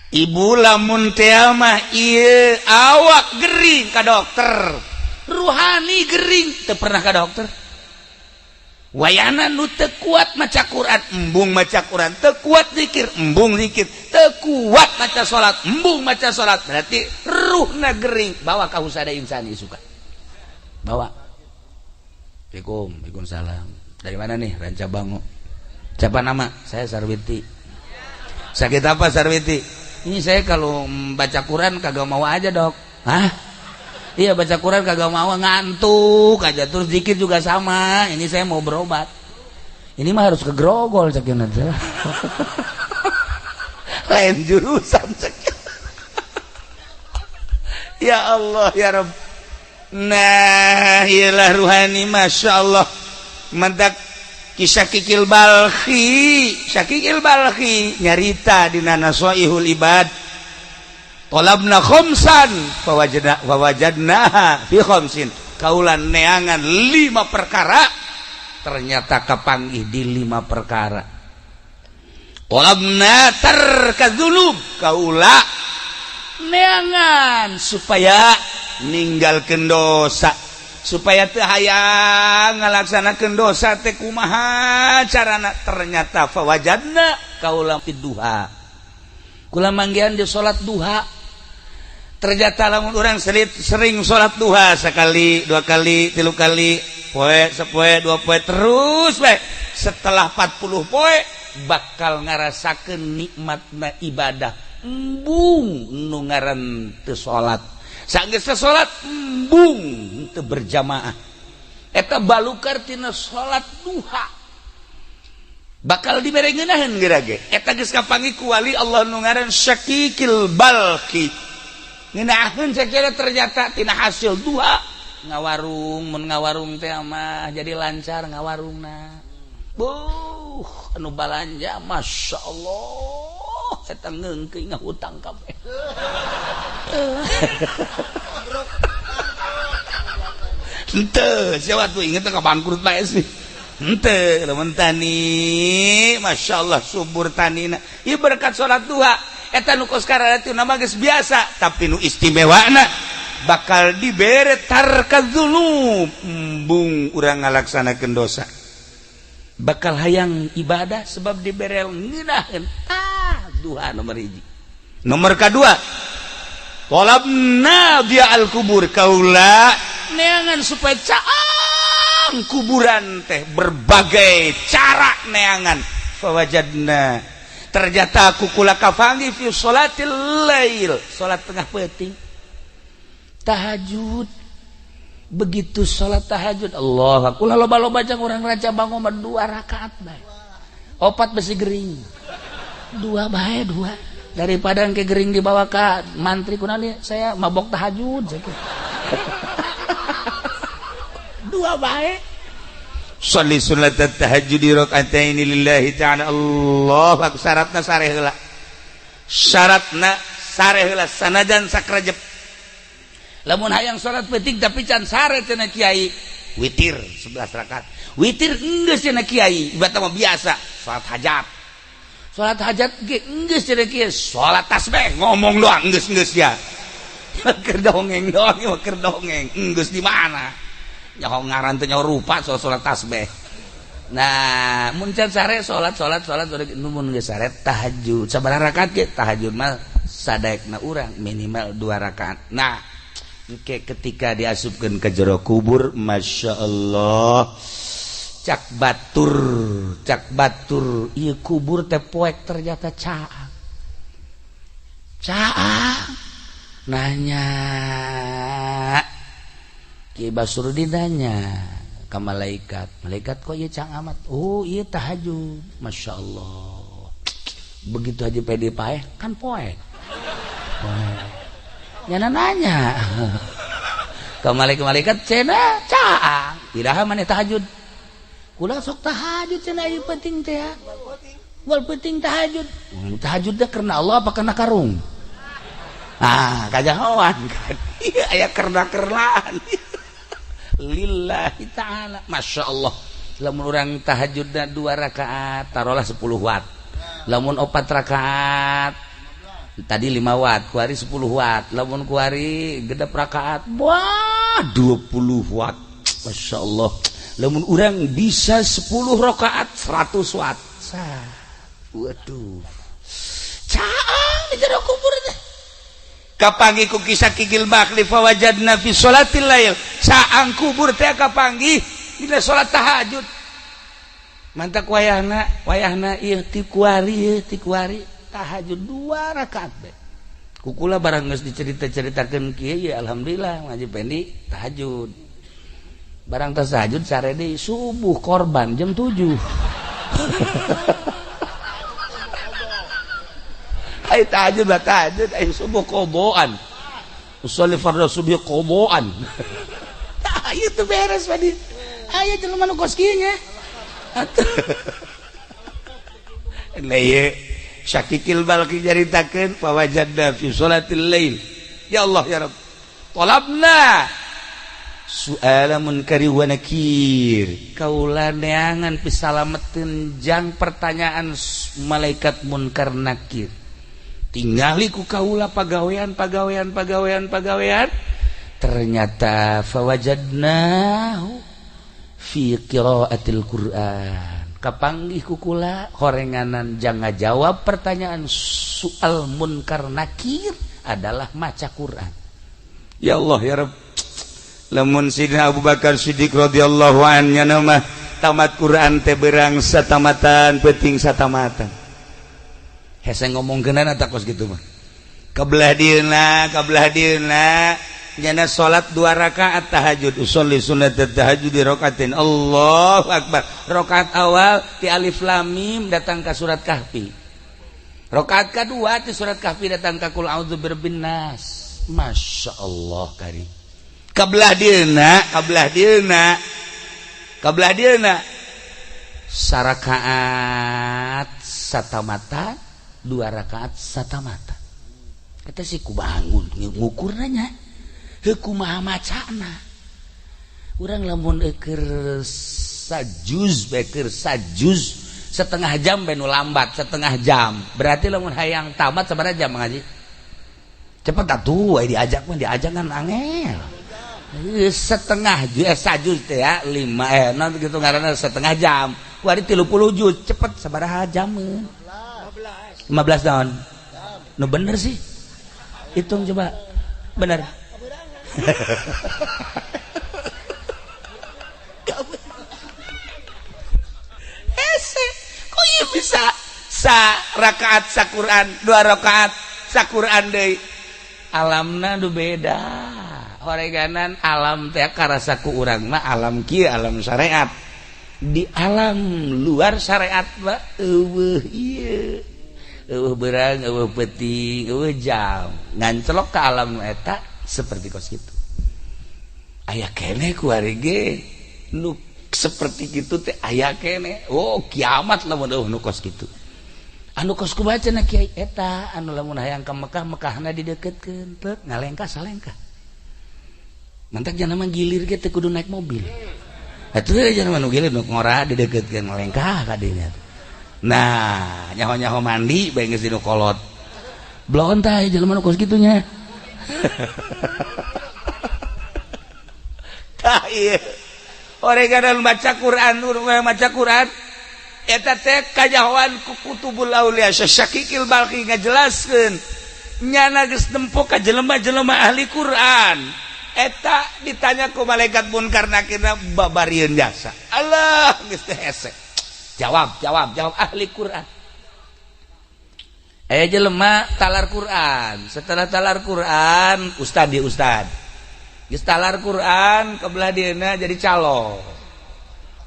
ibu lamun teh mah ieu awak gering ka dokter, ruhani gering teu pernah ka dokter. Wayana nu teu kuat maca Quran, embung maca Quran, teu kuat zikir, embung zikir, teu kuat maca salat, embung maca salat, berarti ruhna gering. Bawa ka husada insani suka. Bawa. Assalamualaikum, waalaikumsalam. Dari mana nih? Ranca Bango. Siapa nama? Saya Sarwiti. Sakit apa Sarwiti? Ini saya kalau baca Quran kagak mau aja, Dok. Hah? Iya baca Quran kagak mau, ngantuk aja, terus zikir juga sama. Ini saya mau berobat. Ini mah harus ke grogol cekin aja. Lain jurusan cekin. Ya Allah ya Rabb. Nah, iyalah ruhani Masya Allah. Mantak kisah Kikil Balkhi, Syakikil Balkhi nyarita dina Nasoihul Ibad. Tolabna khamsan fawajadna fawajadnaha fi khamsin. Kaulan neangan 5 perkara ternyata kapanggih di 5 perkara. Tolabna tarkadzulub, kaula neangan supaya ninggalkeun dosa, supaya teu hayang ngalaksanakeun dosa teh kumaha carana, ternyata fawajadna kaula fi duha. Kula manggihan di salat duha. Ternyata lamun orang sering sholat duha sekali, dua kali, tilu kali, poe, sepoe, dua poe, terus bae. Setelah 40 poe bakal ngarasakeun nikmatna ibadah. Embung nu ngaran teu salat. Sanggeus teu salat embung teu berjamaah. Eta balukar tina salat duha. Bakal dibere ngeunaheun geura ge. Eta geus kapanggih ku wali Allah nu ngaran Syakikil Balkhi. Ngeunaheun sakira ternyata tina hasil duha ngawarung, mun ngawarung teh mah jadi lancar ngawarungna. Buh, anu balanja Masya Allah eta ngeungkeun ngahutang kabeh. Henteu, sia waktu inget ka bangkrut bae sih. Henteu, lamun tani Masya Allah subur tanina. Ieu berkat salat duha. Eta nu kos kararitu nama geus biasa, tapi nu istimewana bakal dibere tarka dzunub, embung urang ngalaksanakeun dosa, bakal hayang ibadah sebab dibere ngeunaheun. Ah, duha nomor hiji. Nomor kedua, tolabna dia al kubur, kaula neangan supaya caang kuburan teh, berbagai cara neangan. Fawajadna, ternyata ku kula kapanggih fi sholatil lail, salat tengah peuting, tahajud. Begitu salat tahajud, Allah, kula loba-loba jang urang Raja Bango mah dua rakaat bae, opat besi gering, dua bae, dua, daripada ke gering dibawa ke mantri kunaon, saya mabok tahajud. Dua bae. Sholli sunat tahajud rakaataini lillahi ta'ala. Allah akbar. Syaratna sare heula, syaratna sare heula, sanajan sakrajep. Lamun hayang salat peuting tapi can sare, cenah kiai, witir 11 rakaat. Witir geus, cenah kiai, ibarat mah biasa salat hajat. Salat hajat ge geus, cenah kiai, salat tasbih, ngomong doang geus, geus ya keur dongeng doang ya, keur dongeng geus. Di mana nyaho ngaran teh, nyaho rupa soal salat tasbih. Nah, mun can sare salat, salat, salat, mun geus sare tahajud sabaraha rakaat ge. Tahajud mah sadaekna urang, minimal dua rakaat. Nah, engke ketika diasupkeun ke jero kubur, Masya Allah, cak batur, cak batur, ieu kubur teh poek, ternyata caang caang. Nanya Ki Basrudin, nanya ke malaikat, "Malaikat, kok ieu caang amat?" "Oh, iya, tahajud." Masya Allah, begitu aja pede paeh kan poek poek. Nyana nanya ke malaikat-malaikat, "Cenah caang, iraha maneh tahajud?" "Kula sok tahajud," cenah, "ieu penting teh ya. Wal penting tahajud." Tahajud teh karena Allah apa karena karung? Ah, kajahoan kan. Iya, aya kerna-kernaan. Lillahi ta'ala. Masya Allah. Lamun urang tahajudna dua rakaat, taruhlah 10 watt. Lamun opat rakaat, tadi 5 watt, kuari 10 watt. Lamun kuari genep rakaat, wah, 20 watt. Masya Allah. Lamun urang bisa 10 rakaat, 100 watt. Sah. Waduh. Caang di jero kubur teh. Kapanggih ku kisah Kikil Bakli, fawajadna fi sholatil lail, caang kubur teh kapanggih dina salat tahajud. Mantak wayahna, wayahna ieu ti kuari, ieu ti kuari tahajud dua rakaat be. Kukula barang geus dicerita-ceritakeun kieu ya, alhamdulillah ngaji pendi tahajud. Barang tas tahajud sare deui, subuh korban jam 7. Ay tahajud lah tahajud, ay subuh qodoan. Usolli fardhu subuh qodoan. Tah ieu teu beres tadi. Aya jelema nu kos kieu nya. Atuh. Lah ieu Syakikil Balki nyaritakeun, fawajadna fi sholatil lail. Ya Allah ya Rabb. Talabna su'ala munkari wa nakir. Kaula neangan pisalameteun jang pertanyaan malaikat munkar nakir. Tingali ku kaula pagawean, pagawean, pagawean, pagawean, ternyata fawajadnahu fi qiraatil Qur'an, kapanggih ku kula horenganan jang ngajawab pertanyaan soal munkar nakir adalah maca Quran. Ya Allah ya Rabb. Lamun Sidina Abu Bakar Siddiq radhiyallahu anhu mah tamat Quran teh berang satamatan, penting satamatan. Hese ngomongkeunana tak kos gitu mah. Kebelah dieuna, kebelah dieuna nyana salat dua rakaat tahajud, usolli sunat tahajud di rakaatin. Allahu akbar. Rakaat awal ti alif lam mim datang ka surat Kahfi. Rakaat kedua ti surat Kahfi datang ka kul a'udzu birabbin nas. Masya Allah kari. Kebelah dieuna, kebelah dieuna, kebelah dieuna sarakaat satamata, dua rakaat satamata. Kita sih ku bangun ngukur nanya kumaha macana urang. Lamun eker sajuz, beker sajuz Setengah jam benu lambat, setengah jam. Berarti lamun hayang tamat sabaraha jam ngaji? Cepet atuh diajak mah diajak kan angel. Setengah sajuz teh ya 5 non gitu ngaranna setengah jam. Kuari 30 juz cepet sabaraha jam? 15 tahun. Nu bener sih. Hitung coba. Bener. Hese, kok ieu bisa sa rakaat sa Quran, 2 rakaat sa Quran deui. Alamna nu beda. Horeganan alam teh karasa ku urang mah alam kieu alam syariat. Di alam luar syariat mah eueuh ieu. Eueuh beurang, eueuh peuting, eueuh jam. Ngancelok ka alam eta seperti kos kitu. Aya keneh ku ari ge nu seperti kitu teh aya keneh. Oh, kiamat lamun eueuh nu kos kitu. Anu kos kumaha cenah kiai eta anu lamun hayang ka Mekah, Mekahna dideukeutkeun, teu ngalengkah salengkah. Mantak jangan mah gilir ge teu kudu naik mobil. Atuh jangan mah nu gilir nu ngora dideukeutkeun ngalengkah ka dinya. Nah, nyaho-nyaho mandi bae geus dinu kolot. Bloon tah jelema nu kos kitu nya. Tah ieu. Oreganan baca Quran, urang maca Quran eta teh kajahoan ku Kutubul Aulia Syakikil Balki ngajelaskeun nyana geus nempo ka jelema-jelema ahli Quran. Eta ditanya ku malaikat munkar nakir babarieun jasa. Allah geus teh hese. Jawab, jawab, jawab ahli Quran. Jelema talar Quran. Setelah talar Quran, ustad di ustad. Geus talar Quran kebelah dieuna jadi calo.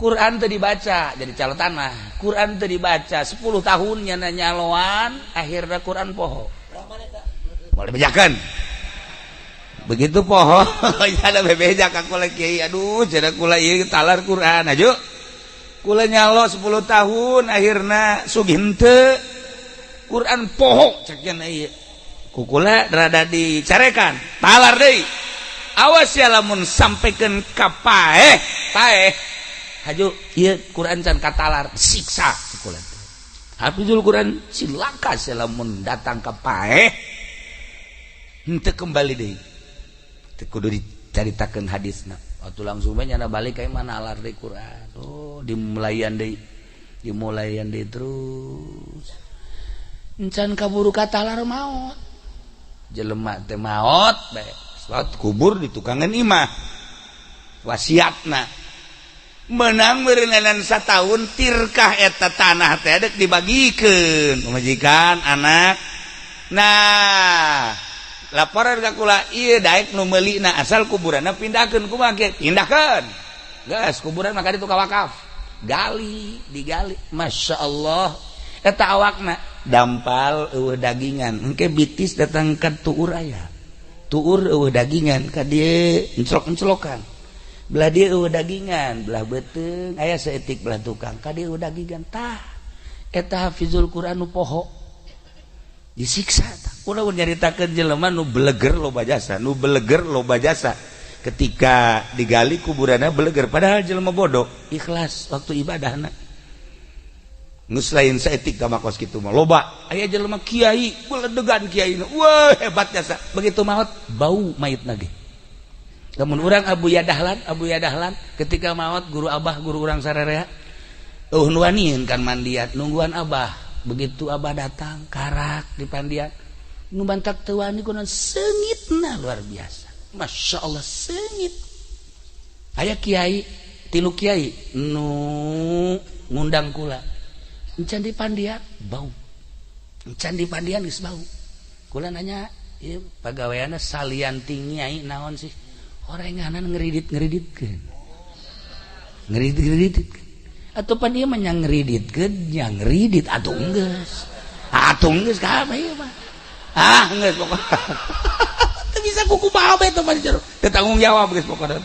Quran teu dibaca jadi calo tanah. Quran teu dibaca 10 tahun nyana nyaloan, akhirna Quran poho. Boleh bejakeun. Begitu poho, ada bebeja ka kula kiai, aduh cenah kula ieu talar Quran aju. Kula nyalo 10 tahun akhirna sugih henteu. Quran poho cek cenah ieu. Ku kula rada dicarekan, talar deui. Awas ya lamun sampaikan ka paeh, paeh. Haju ieu Quran can katalar, siksa ku kula. Hafizul Quran cilaka sia lamun datang ka paeh. Henteu kembali deui. Teu kudu dicaritakeun hadisna. Waktu langsung bae nyana balik ka mana alar deui Quran. Oh, dimulayan deui. Dimulayan deui terus. Encan kaburu katalar maot. Jelema teh maot bae. Salat kubur di tukangan imah. Wasiatna. Menang meureunana satahun tirkah eta tanah teh dek dibagikeun pamajikan anak. Nah, laporan ka kula ieu daek nu meulina asal kuburanna pindahkeun kumaha kieu? Pindahkeun. Geus kuburan mah ka ditu ka wakaf. Gali, digali. Masya Allah. Eta awakna dampal eueuh dagingan. Engke bitis datang ka tuur aya. Tuur eueuh dagingan ka dieu enclok-enclokan. Belah dieu eueuh dagingan, belah beuteung aya saeutik belah tukang ka dieu eueuh dagingan. Tah eta hafizul Quran nu poho. Disiksa tah. Ulah nyaritakeun jelema nu beleger loba jasa, nu beleger loba jasa. Ketika digali kuburanna beleger padahal jelema bodoh, ikhlas waktu ibadahna. Geus lain saeutik ka makos kitu mah loba. Aya jelema kiai, beledegan kiai. Wah, hebat jasa. Begitu maot bau mayitna ge. Lamun urang Abu Yadahlan ketika maot guru abah guru urang sararea eueuh nu wanian kan mandian nungguan abah. Begitu abah datang karak di pandian nu bantak teu wani kunaon seungitna luar biasa. Masya Allah seungit. Aya kiai tilu kiai nu ngundang kula. Encan di pandian bau. Encan di pandian geus bau. Kula nanya ieu pagaweanna salian ti nyai naon sih? Orenganan ngeridit-ngeriditkeun. Ngeridit-ngeriditkeun. Atuh pan ieu mah nya ngeriditkeun, nya ngeridit atuh geus. Atuh geus kabeh ieu mah. Ah geus pokona. Teu bisa kukumaha bae teh mah jero. Teu tanggung jawab geus pokona.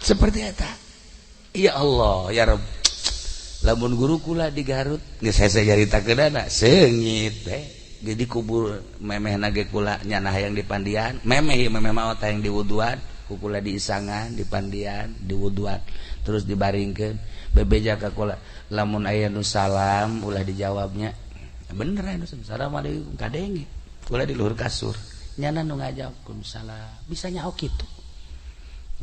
Seperti eta. Ya Allah, ya Rabb. Lamun guru kula di Garut geus hese nyaritakeunana seungit teh. Jadi kubur memehna ge kula nyana hayang dipandian, memeh ieu memeh maot hayang diwuduan. Kukula diisangan, dipandian, diwuduan, terus dibaringkeun, bebeja ka kula lamun aya nu salam ulah dijawabnya. Bener aya nu assalamualaikum kadenge. Kula di luhur kasur. Nyana nu ngajawab salam. Bisa nyaho kitu.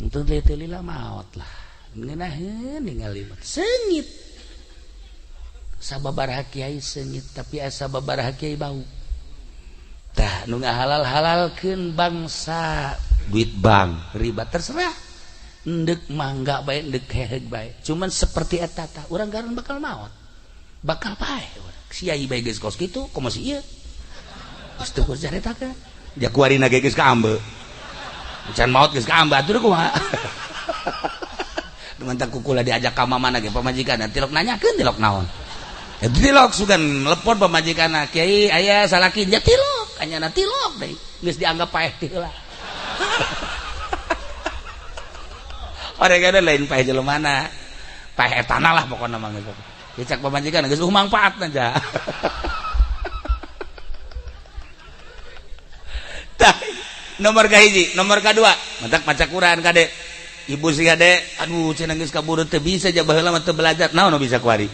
Enteu teu lila maot lah. Ngeunaheun ningali seungit. Sababaraha kiai seungit tapi asa babaraha kiai bau. Tah nu ngahalal-halalkeun bangsa duit bank riba terserah ndek mangga bae ndek heheg bae cuman seperti eta tah urang garun bakal maot bakal paeh urang siai bae geus kos kitu komo si ieu geus teu caritakeun ja kuarina ge geus kaambe can maot geus kaambe atuh kumaha dengan kukula diajak ka mamana ge pamajikan tilok nanyakeun tilok naon eta tilok sugan telepon pamajikanna kiai aya salaki ja tilok anyana tilok deui geus dianggap paeh teh heula. Orang ada lain paeh jelema paeh etana lah pokokna mah geus. Dicak pamajikan geus mangfaatna ja. Tah, nomor kahiji, nomor kadua, mantak maca Quran kade. Ibu sih kade, aduh cenah geus kaburu teu bisa ja baheula mah teu belajar. Naon nu bisa kuari?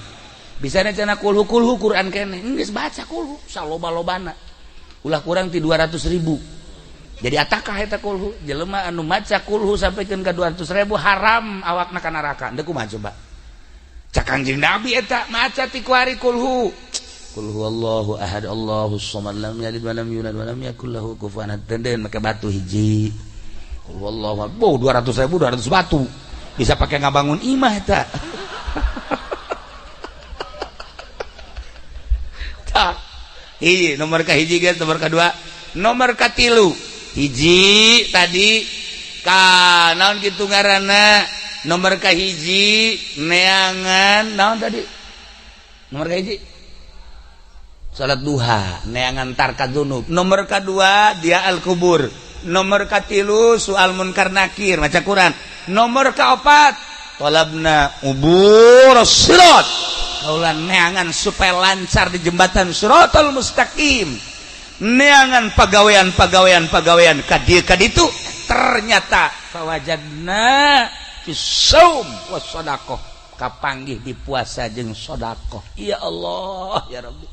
Bisa cenah kulhu-kulhu Quran keneh. Geus baca kulhu saloba-lobana. Ulah kurang ti 200.000. Jadi atakah eta kulhu jelema anu maca kulhu sampaikan ka 200.000 haram awakna ka neraka. Ndek kumaha coba? Cak Kangjeng Nabi eta maca ti kuari kulhu. Qul huwallahu ahad Allahus samad lam yalid wa lam yulad wa lam yakul lahu kufuwan ahad. Denden make batu hiji. Qul huwallahu ahad. Boh 200.000 200 batu. Bisa pakai ngabangun imah eta. Tah. Hiji nomor ka hiji guys, nomor kadua, nomor katilu. Hiji tadi ka naon kitu ngaranna nomor ka hiji neangan naon tadi nomor ka hiji salat duha neangan tarka dzunub, nomor kadua dia al kubur, nomor katilu soal munkar nakir maca Quran, nomor kaopat talabna ubur sirat kaula neangan supaya lancar di jembatan siratal mustaqim, neangan pagawean kadieu kaditu ternyata fawajadna fi shaum was sadaqah kapanggih di puasa jeung sedekah. Ya Allah ya Rabbi,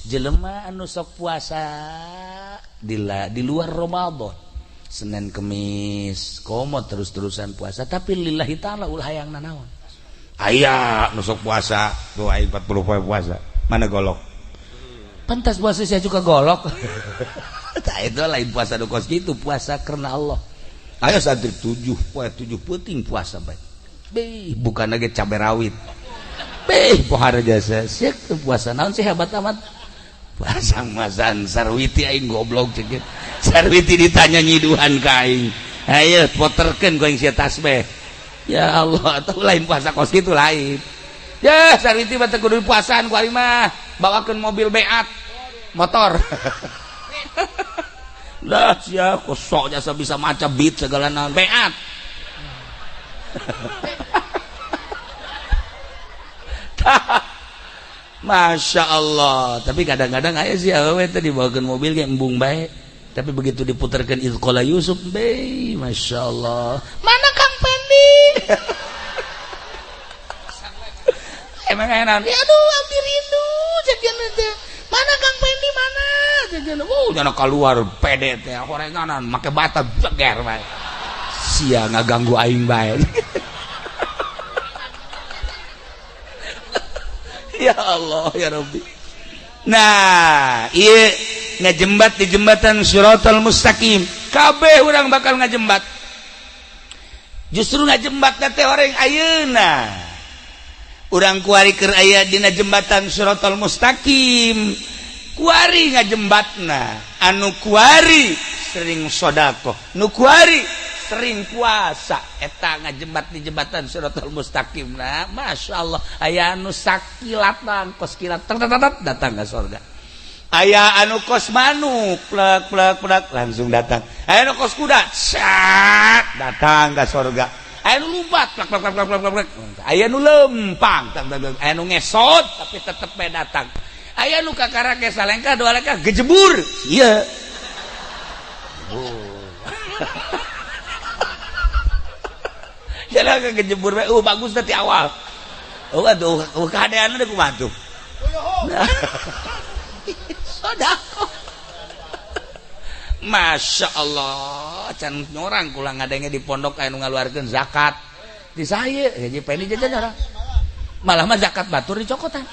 jelema anu sok puasa di luar Ramadan Senin Kemis komo terus-terusan puasa tapi lillahi ta'ala ulah hayang nanaon. Aya nu sok puasa tuh aing 40 poe puasa mana golok pantas puasa saya juga golok. Tah itu lain puasa nu kos kitu, puasa karena Allah. Ayo santri 7 poe 7 peuting puasa bae. Beh, bukan lagi cabe rawit. Beh, pohara jasa. Sia puasa naon sih hebat amat. Puasa masan sarwiti aing goblok ceuk. Sarwiti ditanya nyiduhan ka aing. Ayo poterkeun ku aing sia tasbih. Ya Allah, atau lain puasa kos kitu lain. Ya, sarwiti mah teu kudu puasaan ku aing mah. Bawakeun mobil beat motor. Lah sia kosok jasa bisa maca beat segala naon beat. Masya Allah. Tapi kadang-kadang aya sih awewe teh dibawakeun mobil ge embung bae. Tapi begitu diputarkeun Izqala Yusuf, be, Masya Allah. Mana Kang Pendi? Emang enak. Ya aduh, abdi rindu cek teh. Mana Kang Pendi mana? Cek oh, jangan keluar pede teh horenganan make bata jeger bae. Sia ngaganggu aing bae. Ya Allah ya Rabbi. Nah, ieu ngajembat di jembatan Siratal Mustaqim. Kabeh urang bakal ngajembat. Justru ngajembat teh orang ayeuna. Urang kuari keur aya dina jembatan Siratal Mustaqim. Kuari ngajembatna, anu kuari sering sedekah, nu kuari sering puasa, eta ngajembat di jembatan Siratal Mustaqim. Nah, Masya Allah, aya anu sakilatan kos kilat datang ke surga. Aya anu kos manuk plek plek plek langsung datang. Aya anu kos kuda cat datang ke surga. Aya anu lumpat plek plek plek plek plek. Aya anu lempang, aya anu ngesot tapi tetep bae datang. Aya nu kakarake salengkah dua lengkah gejebur. Iya. Oh. Jalan kejebur bae. Bagus tadi awal. Oh, aduh, keadaan ada kumaha tuh. Sedekah. Masya Allah, can nyorang kula ngadenge di pondok aya nu ngaluarkeun zakat. Di saya, ya Pendi jajan orang. Malah mah zakat batur dicokotan.